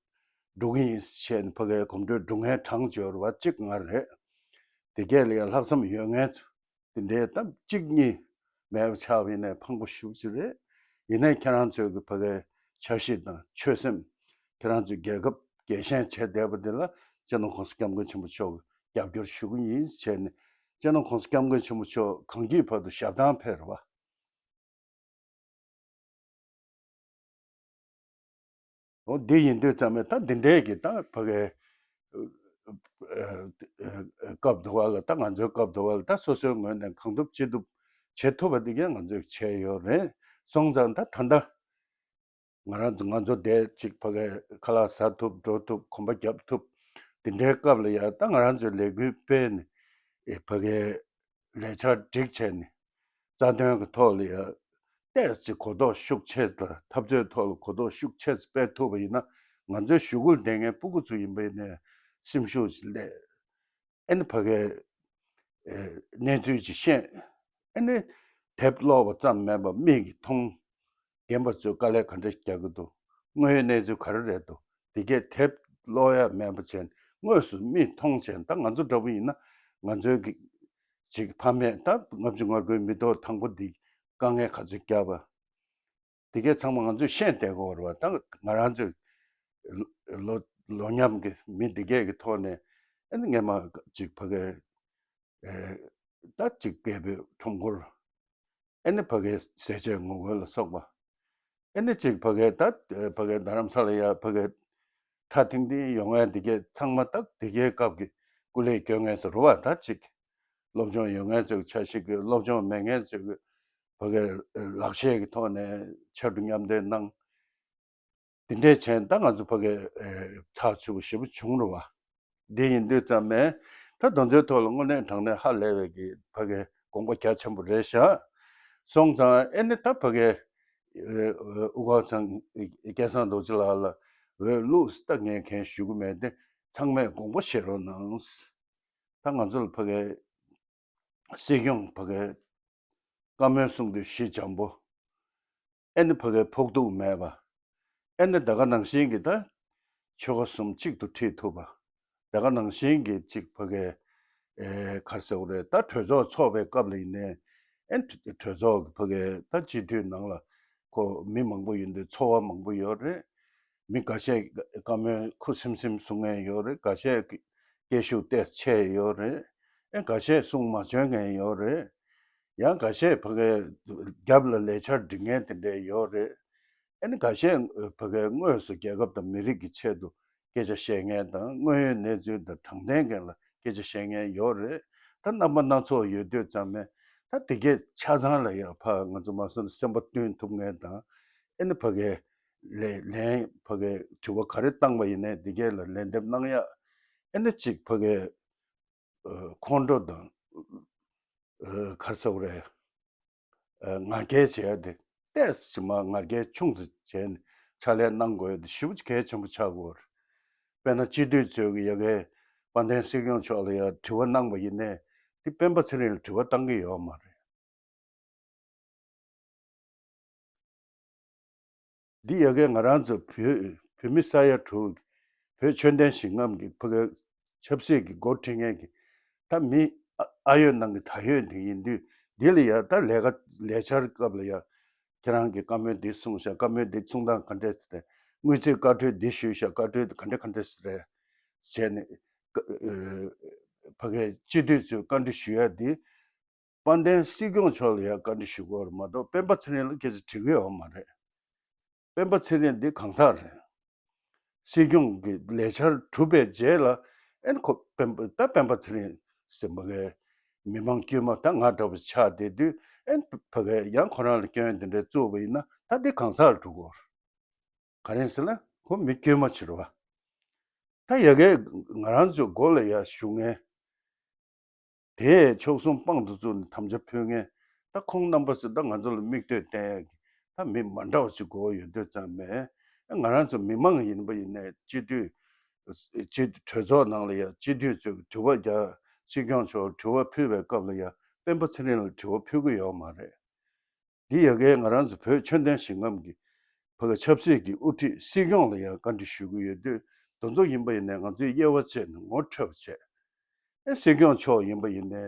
འགྲོ་གི་ཡིན་ཞེས་ནས་ཕ་གི་གོམ་བགྲོད་འགྲོ་མཁན་གྲངས་ཅིག་ཡོད་རེད་བ། གཅིག་ང་རེད། དེ་གས་ལ་ཡང་ལྷག་བསམ་ཡོད་མཁན་དེ་འདྲའི་ད་གཅིག་གཉིས་མེད་པ་ཆགས་པ་ཡིན་ནའི་ཕངས་པོ་ཞེ་པོ་ཅིག་རེད། ཡིན་ནའི་ཁྱེད་རང་ཚོའི་གི་ཕ་གིའི་འཆར་གཞི་དང་ཆོད་སེམས། ཁྱེད་རང་ཚོས་རྒྱལ་ཁབ་རྒྱལ་ཞེན་བྱས་བསྡད་པ་འདི་ལ་སྤྱི་ནོར་༸གོང་ས་༸སྐྱབས་མགོན་ཆེན་པོ་མཆོག་གིས་རྒྱབ་སྐྱོར་ཞུ་གི་ཡིན་ཟེར་ནས། སྤྱི་ནོར་༸གོང་ས་༸སྐྱབས་མགོན་ཆེན་པོ་མཆོག་གངས་སྐྱིད་བར་དུ་ཞབས་བཏང་ཕེབས་རེད་བ། འོ་འདི་ཡིན་དུས་ཙམ་ནས་ད་འདི་འདྲའི་གི་ད་ཕ་གི་སྐབས་དུ་བ་ལ་ད་ང་ཚོའི་སྐབས་དུ་བ་ལ་ད་སོ་སོའི་ངོས་ནས་གང་ཐུབ་ཅི་ཐུབ་བྱེད་ཐུབ་པ་འདི་གས་ང་ཚོས་བྱས་ཡོད་རེད། སོང་ཙང་ད་ད་ལྟ་ང་རང་ཚོ་ང་ཚོ་འདས་ཅིག་ཕ་གི་ཁ་ལག་ཟ་ཐུབ་འགྲོ་ཐུབ་གོམ་པ་རྒྱབ་ཐུབ་འདི་འདྲའི་སྐབས་ལ་ཡ་ད་ང་རང་ཚོས་ལས་འགུལ་སྤེལ་ནས་ཨེ་ཕ་གི་ལས་འཆར་སྒྲིག་བྱས་ནས། རྩ་དོན་གྱི་ཐོག་ལ་ཡ་ཏོག་ཙམ་གོ་རྟོགས་ཤུགས་ཆེ་དང་འཐབ་རྩོད་ཐོག་ལ་གོ་རྟོགས་ཤུགས་ཆེ་ཙམ་སྤེལ་ཐུབ་པ་ཡིན་ན། ང་ཚོའི་གཞུག་གུ་ལ་བསྡད་མཁན་སྤུ་གུ་ཚོ་ཡིན་པ་ཡིན་ནའི་སེམས་ཤུགས་ཅིག་སླེབས། ཨེ་ནི་ཕ་གའི་ཨེ་གནས་ཚུལ་ཅིག་ཤེས། ཨེ་ནི་དེབ་ཀློག་པ་ཙམ་མིན་པར་མིག་གིས་མཐོང་། རྒན་པ་ཚོས་དཀའ་ལས་ག་འདྲ་རྒྱག་གི་འདུག་དངོས་ཡོད་གནས་ཚུལ་ག་རེ་རེད་འདུག་དེ་གས་དེབ་ཀློག་ཡ་མེད་པ་བྱས་དངོས་སུ་མིག་མཐོང་བྱས། ད་ང་ཚོ་འདྲ་པོ་ཡིན་ན་ང་ཚོའི་གི་ཅིག་ཕ་མས་ད་ལྔ་བཅུ་ང་དགུའི་མི་ཐོག་དང་པོ་འདི་དཀའ་ངལ་ག་ཚོད་བརྒྱབ་པ། དེ་གས་ཚང་མ་ང་ཚོས་ཤེས་བསྡད་དགོས་རེད་བ། ད་ང་རང་ཚོའི་ལོ་ལོ་མཉམ་གྱི་མི་འདི་གས་ཀྱི་ཐོག་ནས་ཨ་ནི་སྔས་མ་ཅིག་ཕ་གའི་ཨེ་ད་ཅིག་རྒད་པོའི་ཁྲོམ་སྐོར། ཨེ་ནི་ཕ་གའི་ཟས་བཅད་ངོ་རྒོལ་ལ་སོགས་པ། ཨེ་ནི་ཅིག་ཕ་གའི་ད་ཕ་གའི་རྡ་རམ་ས་ལ་ཡ་ཕ་གའི་ཁྲ་ཐིང་ཐིང་ཡོང་མཁན་འདི་གས་ཚང་མ་ད་དེ་གའི་སྐབས་ཀྱི་སྐུ་ལས་སྐྱོན་མཁན་ཚོ་རེད་བ། ད་ཅིག་སློབ་སྦྱོང་ཡོད་མཁན་ཚོའི་ཆ་ཤས་ཀྱི། སློབ་སྦྱོང་མེད་མཁན་ཚོའི་ཕ་གའི་ལག་ཤེས་ཀྱི་ཐོག་ནས་ཕྱར་གྲུ་མཉམ་འདེགས་གནང་། དེ་འདྲས་བྱས་ད་ང་ཚོ་ཕ་གའི་ཨེ་ཚགས་ཚུད་པོ་ཞེ་པོ་བྱུང་རེད་བ། འདི་ཡིན་དུས་ཙམ་ནས་ད་དེ་ཚོའི་ཐོག་ལ་དངོས་གནས་དྲང་གནས་ཧ་ལས་པའི་གི་ཕ་གའི་དགོངས་པ་རྒྱ་ཆེན་པོ་རེད་བཞག་སོང་ཙང་ཨེ་ནི་ད་ཕ་གའི་ཨེ་དབུ་དཀར་ཚང་སྐལ་བཟང་རྡོ་རྗེ་ལགས་ལ་འོས་བླུགས། ད་ངས་གང་ཞུ་གི་མེད་དེ། ཚང་མས་དགོངས་པ་བཞེས་རོགས་གནང་། ད་ང་ཚོ་ལ་ཕ་གའི་སྲིད་སྐྱོང་ཕ་གའི་བཀའ་མོལ་གསུང་དུས་ཞི་འཇམ་པོ། ཨེ་ནི་ཕ་གའི་ཕོག་ཐུག་མེད་པ། ཨེ་ནི་ད་ག་ནང་བཞིན་གྱི་ད་ཆོལ་ཁ་གསུམ་གཅིག་ཏུ་ཁྲིད་ཐུབ་པ། ད་ག་ནང་བཞིན་གྱི་གཅིག་ཕ་གའི་ཨེ་ག་རེ་ཟེར་དགོས་རེད། ད་གྲོས་ཚོགས་ཚོགས་པའི་སྐབས་ལ་ཡིན་ནའི་ཨེ་གྲོས་ཚོགས་ཀྱི་ཕ་གའི་ད་སྤྱི་འཐུས་ནང་ལ་ཁོ་མི་མང་པོ་ཡོད་དུས་ཚོར་བ་མང་པོ་ཡོད་རེད། མི་འགའ་ཤས་བཀའ་མོལ་ཁུ་སིམ་སིམ་གསུང་མཁན་ཡོད་རེད། འགའ་ཤས་སྐད་ཤུགས་ཏོག་ཙམ་ཆེ་ཡོད་རེད། ཨེ་འགའ་ཤས་གསུང་མ་འཇོན་མཁན་ཡོད་རེད། ཡང་འགའ་ཤས་ཕ་གའི་རྒྱབ་ལ་ལས་འཆར་སྒྲིག་མཁན་དེ་འདྲས་ཡོད་རེད། ཨེ་ནི་འགའ་ཤས་ཕ་གའི་དངོས་སུ་རྒྱལ་ཁབ་དང་མི་རིགས་ཀྱི་ཆེད་དུ་སྐད་ཆ་བཤད་མཁན་དང་། དངོས་ཡོད་གནས་ཚུལ་དང་དྲང་བདེན་སྒང་ལ་སྐད་ཆ་བཤད་མཁན་ཡོད་རེད། ད་རྣམ་པ་སྣ་ཚོགས་ཡོད་དུས་ཙམ་ནས་ད་དེ་གས་ཆ་ཚང་ལ་ཡང་ཕ་ང་ཚོ་མ་སོན་སེམས་པ་བསྟུན་ཐུབ་མཁན་དང་། ཨེ་ནི་ཕ་གའི་ལས་ལན་ཕ་གའི་དྲི་བ་ག་རེ་བཏང་པ་ཡིན་ནའི་དེ་གས་ལ་ལན་འདེབས་གནང་ཡ། ཨེ་ནི་གཅིག་ཕ་གའི་ཁོང་ཁྲོ་དང་ག་རེ་ཟེར་དགོས་རེད། ང་རྒྱལ་བྱེད་ཡ་དེ་ཏོག་ཙམ་མ་ང་རྒྱལ་ཆུང་དུ་བྱས་ནས་ཕྱག་ལས་གནང་དགོས་ཡ་དེ་ཞེ་པོ་གལ་ཆེན་པོ་ཆགས་ཀྱི་ཡོད་རེད། དཔེར་ན་སྤྱི་འཐུས་ཚོས་ཀྱི་ཡ་གའི་དཔལ་ལྡན་སྲིད་སྐྱོང་མཆོག་ལ་ཡ་དྲི་བ་གནང་པ་ཡིན་ནའི་དེ་སྤེན་པ་ཚེ་རིང་ལ་དྲི་བ་བཏང་གི་ཡོད་མ་རེད། འདི་ཡ་གའི་ང་རང་ཚོ་བོད་བོད་མི་ས་ཡ་དྲུག་བོད་ཆོས་ལྡན་ཞིང་ཁམས་ཀྱི་ཕ་གའི་ཆབ་སྲིད་ཀྱི་འགོ་ཁྲིད་མཁན་གྱི་ད་མི་ཨ་ཨ་ཡོད་ནང་གི་ད་ཡོད་དེ་ཡིན་དུས། འདི་ལ་ཡ་ད་ལས་ཀ་ལས་འཆར་སྐབས་ལ་ཡ་ཁྱེད་རང་གིས་བཀའ་མོལ་འདི་གསུངས་ཤག་བཀའ་མོལ་འདི་གསུང་སྟངས་ག་འདྲས་རེད། དངུལ་རྩིས་བཀའ་འཁྲོལ་འདི་ཞུས་ཤག་བཀའ་འཁྲོལ་ག་འདྲ་ག་འདྲས་རེད་བྱས་ནས་ཕ་གའི་སྤྱི་འཐུས་ཚོས་བཀའ་འདྲི་ཞུ་ཡ་འདི། དཔལ་ལྡན་སྲིད་སྐྱོང་མཆོག་ལ་ཡང་བཀའ་འདྲི་ཞུ་དགོས་རེད་མ་གཏོགས་སྤེན་པ་ཚེ་རིང་ལ་སྐད་ཆ་དྲི་གི་ཡོད་མ་རེད། སྤེན་པ་ཚེ་རིང་འདི་གང་ཟག་རེད། སྲིད་སྐྱོང་གི་ལས་འཆར་གྲུབ་པའི་རྗེས་ལ་ཨེ་ཁོ་སྤེན་པ་ད་སྤེན་པ་ཚེ་རིང་ཟེར་མ་གི་མི་མང་དཀྱུས་མ་ད་ང་འདྲ་བོ་ཆགས་བསྡད་དུས། ཨེ་ཕ་གི་ཡང་ཁོ་རང་ལ་སྐྱོན་དེ་འདྲ་བཙུགས་པ་ཡིན་ན་ད་འདི་གང་ཟག་ལ་འགྲོ་གི་ཡོད་རེད། ག་རེ་ཟེར་ན་ཁོ་མི་དཀྱུས་མ་ཅིག་རེད་བ། ད་ཡ་གི་ང་རང་ཚོའི་མགོ་ལ་ཡ་ཞུགས་མཁན། དེས་ཕྱོགས་གསུམ་དཔང་དུ་བཙུགས་ནས་དམ་བཅའ་ཕུལ་མཁན། ད་ཁོང་རྣམ་པ་ཚོས་ད་ང་ཚོ་ལ་མིག་ལྟོས་བསྟན་ཡ་གི་ད་མི་མ་འདྲ་བ་ཅིག་དགོས་ཡོད་དུས་ཙམ་པས། ང་རང་ཚོ་མི་མང་ཡིན་པ་ཡིན་ནའི་སྤྱི་འཐུས་སྤྱི་གྲོས་ཚོགས་ནང་ལ་ཡ་སྤྱི་འཐུས་ཚོས་དྲི་བ་རྒྱག་སྲིད་སྐྱོང་མཆོག་དྲི་བ་ཕུལ་བའི་སྐབས་ལ་ཡ་སྤེན་པ་ཚེ་རིང་ལ་དྲི་བ་ཕུལ་གི་ཡོད་མ་རེད། འདི་ཡ་གའི་ང་རང་ཚོ་བོད་ཆོས་ལྡན་ཞིང་ཁམས་ཀྱི་ཕ་གི་ཆབ་སྲིད་ཀྱི་དབུ་ཁྲིད་སྲིད་སྐྱོང་ལ་ཡང་བཀའ་འདྲི་ཞུ་གི་ཡོད་དུས། དེ་ཚོ་ཡིན་པ་ཡིན་ནའི་ང་ཚོས་དབྱེ་བ་ཕྱེ་ནས་ངོ་འཕྲོད་པ་བྱས། ཨེ་སྲིད་སྐྱོང་མཆོག་ཡིན་པ་ཡིན་ནའི་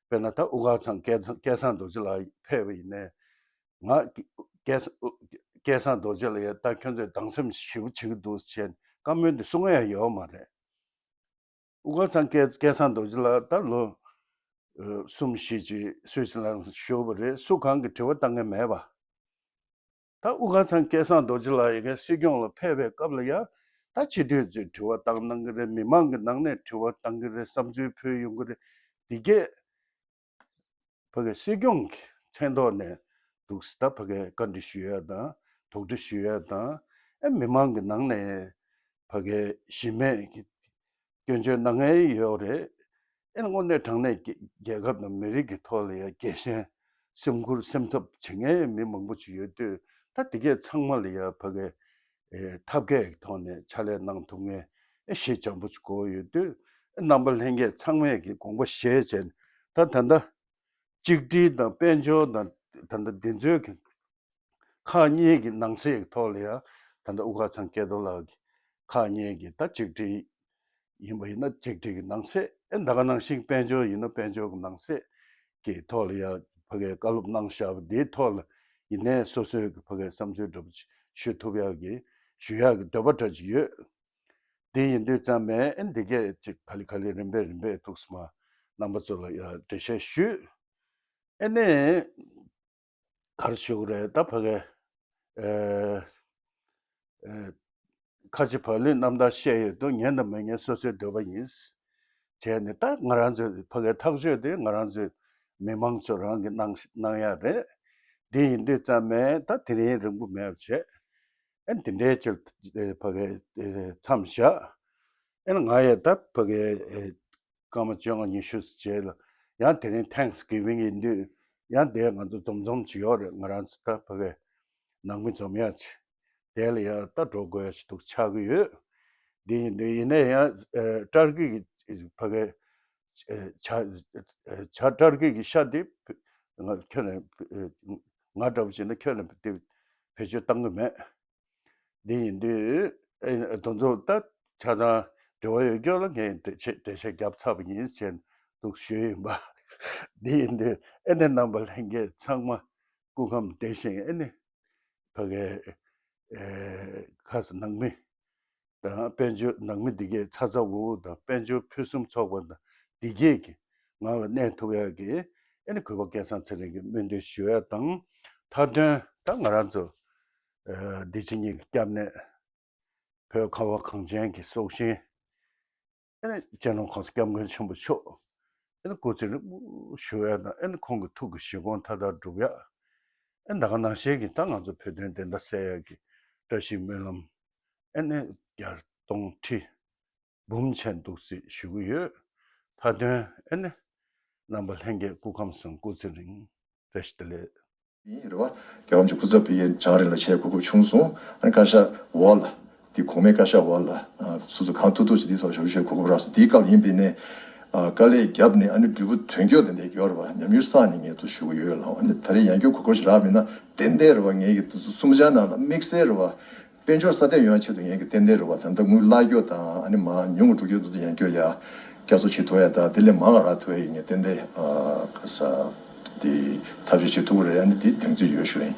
དཔེར་ན་ད་དབུ་དཀར་ཚང་སྐལ་སྐལ་བཟང་རྡོ་རྗེ་ལགས་ཕེབས་པ་ཡིན་ནའི་ང་སྐལ་སྐལ་བཟང་རྡོ་རྗེ་ལགས་ཡ་ད་ཁྱོད་ཚོས་སྡང་སེམས་ཞེ་པོ་བྱེད་ཀྱི་འདུག་ཟེར་བཀའ་མོལ་འདི་གསུང་ཡ་ཡོད་མ་རེད། དབུ་དཀར་ཚང་སྐལ་སྐལ་བཟང་རྡོ་རྗེ་ལགས་ད་ལོ་ཨ་གསུམ་བཞི་ཅིག་སུད་སི་ལན་བཞུགས་པ་རེད། སུ་གང་གིས་དྲི་བ་བཏང་མཁན་མེད་པ། ད་དབུ་དཀར་ཚང་སྐལ་བཟང་རྡོ་རྗེ་ལགས་ཡ་གའི་སྲིད་སྐྱོང་ལ་ཕེབས་པའི་སྐབས་ལ་ཡ་ད་སྤྱི་འཐུས་ཚོས་དྲི་བ་བཏང་གནང་གི་རེད། མི་མང་གི་ནང་ནས་དྲི་བ་བཏང་གི་རེད། བསམ་ཚུལ་ཕུལ་ཡོང་གི་རེད། འདི་གས་ཕ་གི་སྲིད་སྐྱོང་གི་མཚན་ཐོག་ནས་འདུག་སེ་ད་ཕ་གི་བཀའ་འདྲི་ཞུ་ཡ་དང་དོགས་འདྲི་ཞུ་ཡ་དང་། ཨེ་མི་མང་གི་ནང་ནས་ཕ་གི་གཞི་མེད་ཀྱི་སྐྱོན་བརྗོད་གནང་མཁན་ཡོད་རེད། ཨེ་དངོས་གནས་དྲང་གནས་རྒྱལ་རྒྱལ་ཁབ་དང་མི་རིགས་ཀྱི་ཐོག་ལ་ཡ་རྒྱལ་ཞེན་སེམས་ཁུར་སེམས་འཚབ་བྱེད་མཁན་མི་མང་པོ་ཅིག་ཡོད་དུས། ད་དེ་གས་ཚང་མ་ལ་ཡ་ཕ་གི་ཨེ་ཐབས་མཁས་ཀྱི་ཐོག་ནས་ཕྱག་ལས་གནང་ཐུབ་མཁན་ཨེ་གཞི་འཇམ་པོ་ཅིག་དགོས་ཡོད་དུས། རྣམ་པ་ལྷན་རྒྱས་ཚང་མས་ཀྱི་དགོངས་པ་བཞེས་བྱས་ནས། ད་ད་ལྟ་གཅིག་སྒྲིལ་དང་དཔལ་འབྱོར་དང་ད་ལྟ་འདི་ཚོའི་གི་ཁག་གཉིས་ཀྱི་ནང་གསེས་ཀྱི་ཐོག་ལ་ཡང་ད་ལྟ་དབུ་དཀར་ཚང་སྐལ་རྡོར་ལགས་ཀྱིས་ཁག་གཉིས་ཀྱི་ད་གཅིག་སྒྲིལ་ཡིན་པ་ཡིན་ན་གཅིག་སྒྲིལ་གྱི་ནང་གསེས། ཨེ་ད་ག་ནང་བཞིན་དཔལ་འབྱོར་ཡིན་ན་དཔལ་འབྱོར་གྱི་ནང་གསེས་ཀྱི་ཐོག་ལ་ཡང་ཕ་གིའི་བཀའ་སློབ་གནང་བཞག་པ་འདིའི་ཐོག་ལ་ཡིན་ནའི་སོ་སོའི་གི་ཕ་གིའི་བསམ་ཚུལ་འདྲ་པོ་ཞུ་ཐུབ་ཡག་གི་ཞུ་ཡག་གི་འདོད་པ་འདྲ་ཅིག་ཡོད། དེ་ཡིན་དུས་ཙམ་པས་ཨེ་འདི་གས་ཅིག་ག་ལེ་ག་ལེ་རིམ་པས་རིམ་པས་ཐུགས་སྨ་རྣམ་པ་ཚོ་ལ་ཡང་འགྲེལ་བཤད་ཞུས། ཨེ་ནས་ག་རེ་ཞུ་གི་རེད། ད་ཕ་གི་ཨེ་ཨེ་ཁ་ཆེ་བག་ལེབ་རྣམ་ཐར་བཤད་ཡོད་དུས་ཉན་དང་མི་ཉན་སོ་སོའི་འདོད་པ་ཡིན། བྱས་ནས་ད་ང་རང་ཚོའི་ཕ་གིའི་ཐག་གཅོད་དེ་ང་རང་ཚོའི་མི་མང་ཚོ་རང་གིས་གནང་གནང་ཡག་རེད། འདི་ཡིན་དུས་ཙམ་པས་ད་དེ་རིང་རིང་པོ་མེད་པ་བྱས། ཨེ་འདི་འདྲའི་ཕྱིར་ཨེ་ཕ་གིའི་ཨེ་མཚམས་བཞག་ཨེ་ང་ཡང་ད་ཕ་གིའི་ཨེ་སྐར་མ་བཅོ་ལྔ་ཉི་ཤུ་རྗེས་ལ་ཡང་དེ་རིང་Thanksgiving ཡིན་དུས་ཡང་དེ་ང་ཚོ་འཛོམས་འཛོམས་ཅིག་ཡོད་རེད། ང་རང་ཚོ་ད་ཕ་གིའི་ནང་མི་འཛོམས་ཡག་ཅིག་དེ་ལ་ཡང་ད་འགྲོ་དགོས་ཡག་ཅིག་འདུག་ཆགས་ཀྱི་ཡོད། འདི་ཡིན་དུས་ཡིན་ནའི་ཡང་ཨེ་ཊར་ཀི་གི་ཕ་གིའི་ཨེ་བྱ་ཨེ་བྱ་ཊར་ཀི་གི་ཤ་དེ་ང་ཁྱོན་ནས་ཨེ་ང་འདྲ་པོ་བྱས་ན་ཁྱོན་ནས་དེ་བེད་སྤྱོད་བཏང་གི་མེད། འདི་ཡིན་དུས་ཨེ་དེ་ཚོ་ད་ཆ་ཚང་འབྲེལ་བ་ཡོད་སྐྱོ་ལ་ངས་འགྲེལ་བཤད་འགྲེལ་བཤད་བརྒྱབ་ཚར་བ་ཡིན་ཟེར་འདུག་ཞུས་ཡིན་པ། འདི་ཡིན་དུས་ཨེ་ནས་རྣམ་པ་ལྷན་རྒྱས་ཚང་མ་སྐུ་ཁམས་བདེ་ཞིང་ཨེ་ནས་ཕ་གིའི་ཨེ་ཁ་ས་ནང་མི་དང་དཔལ་འབྱོར་ནང་མི་འདི་གས་ཚ་ཚ་འུར་འུར་དང་དཔལ་འབྱོར་ཕུན་སུམ་ཚོགས་པ་དང་འདི་གས་ཀྱི་ངང་ལ་གནས་ཐུབ་ཡག་གི་ཨེ་ནི་གུས་པ་སྐལ་བཟང་ཚེ་རིང་གི་སྨོན་འདུན་ཞུ་ཡག་དང་། མཐའ་དོན་ད་ང་རང་ཚོ་ཨེ་འདི་ཕྱི་གཉིས་ཀྱི་སྐྱབས་གནས་བོད་ཁ་བ་གངས་ཅན་གྱི་སྲོག་ཤིང་ཨེ་ནི་སྤྱི་ནོར་༸གོང་ས་༸སྐྱབས་མགོན་ཆེན་པོ་མཆོག་ཨེ་ནི་སྐུ་ཚེ་རིང་པོ་བཞུགས་ཡག་དང་ཨེ་ནི་ཁོང་གི་ཐུགས་ཀྱི་བཞེད་དགོངས་མཐའ་དག་འགྲུབ་ཡག་ཨེ་ད་ག་ནང་བཞིན་གྱི་ད་ང་ཚོ་བོད་དོན་བདེན་མཐའ་གསལ་ཡག་གི་བཀྲ་ཤིས་སྨོན་ལམ་ཨེ་ནི་བརྒྱ་སྟོང་ཁྲི་འབུམ་ཆེན་འདུག་སེ་ཞུ་གི་ཡོད། མཐའ་དོན་ཨེ་ནི་རྣམ་པ་ལྷན་རྒྱས་སྐུ་ཁམས་བཟང་སྐུ་ཚེ་རིང་། བཀྲ་ཤིས་བདེ་ལེགས། ཡིན་རེད་བ། རྒྱལ་བ་རིན་པོ་ཆེ་སྐུ་ཚབ་པའི་བྱང་རིང་ལ་ཆེད་གོ་སྐབས་བྱུང་སོང་། ཨ་ནི་བཀའ་ཤག་འོག་ལ། འདི་གོང་མའི་བཀའ་ཤག་འོག་ལ། སོ་སོ་གང་ཐུབ་ཐུབ་ཞིག་འདི་ཐོག་ཞབས་ཞུ་བྱེད་གོ་སྐབས་རག་སོང་། འདིའི་སྐབས་ཡིན་པས་ནས། དཀའ་ལས་བརྒྱབ་ནས་ཨ་ནི་འབྲས་བུ་དོན་འཁྱོལ་དེ་འདྲ་ཡོད་རེད་བ། ཉམས་མྱོང་བསགས་ནས་ངས་ཚུར་ཞུ་གི་ཡོད་ལ། ཨ་ནི་ད་རེས་ཡང་བསྐྱར་གོ་སྐབས་ཞིག་རག་མེད་ན་ཏན་ཏན་རེད་བ། ངས་ཀྱི་འདི་ཚོ་གསུམ་ཆ་ནང་ལ་དམིགས་བསལ་རེད་བ། དཔལ་འབྱོར་སྲ་བརྟན་ཡོང་ཆེད་དུ་ངས་ཀྱི་ཏན་ཏན་རེད་བ། ད་ལྟ་དངུལ་བརླག་རྒྱུ་དང་ཨ་ནི་མ་ཉུང་དུ་འགྲོ་རྒྱུ་དེ་ཚོ་ཡང་བསྐྱར་ཡ་བསྐྱར་གསོ་བྱེད་ཐུབ་ཡ་དང་དེ་ལས་མང་བ་རག་ཐུབ་ཡ་ཡིན་ངས་ཏན་ཏན་ཨ་ག་ས་དེ་ཐབས་ཤེས་བྱེད་ཐུབ་ཀྱི་རེད། ཨ་ནི་དེ་གདེང་ཚོད་ཡོད་ཞུ་ཡིན།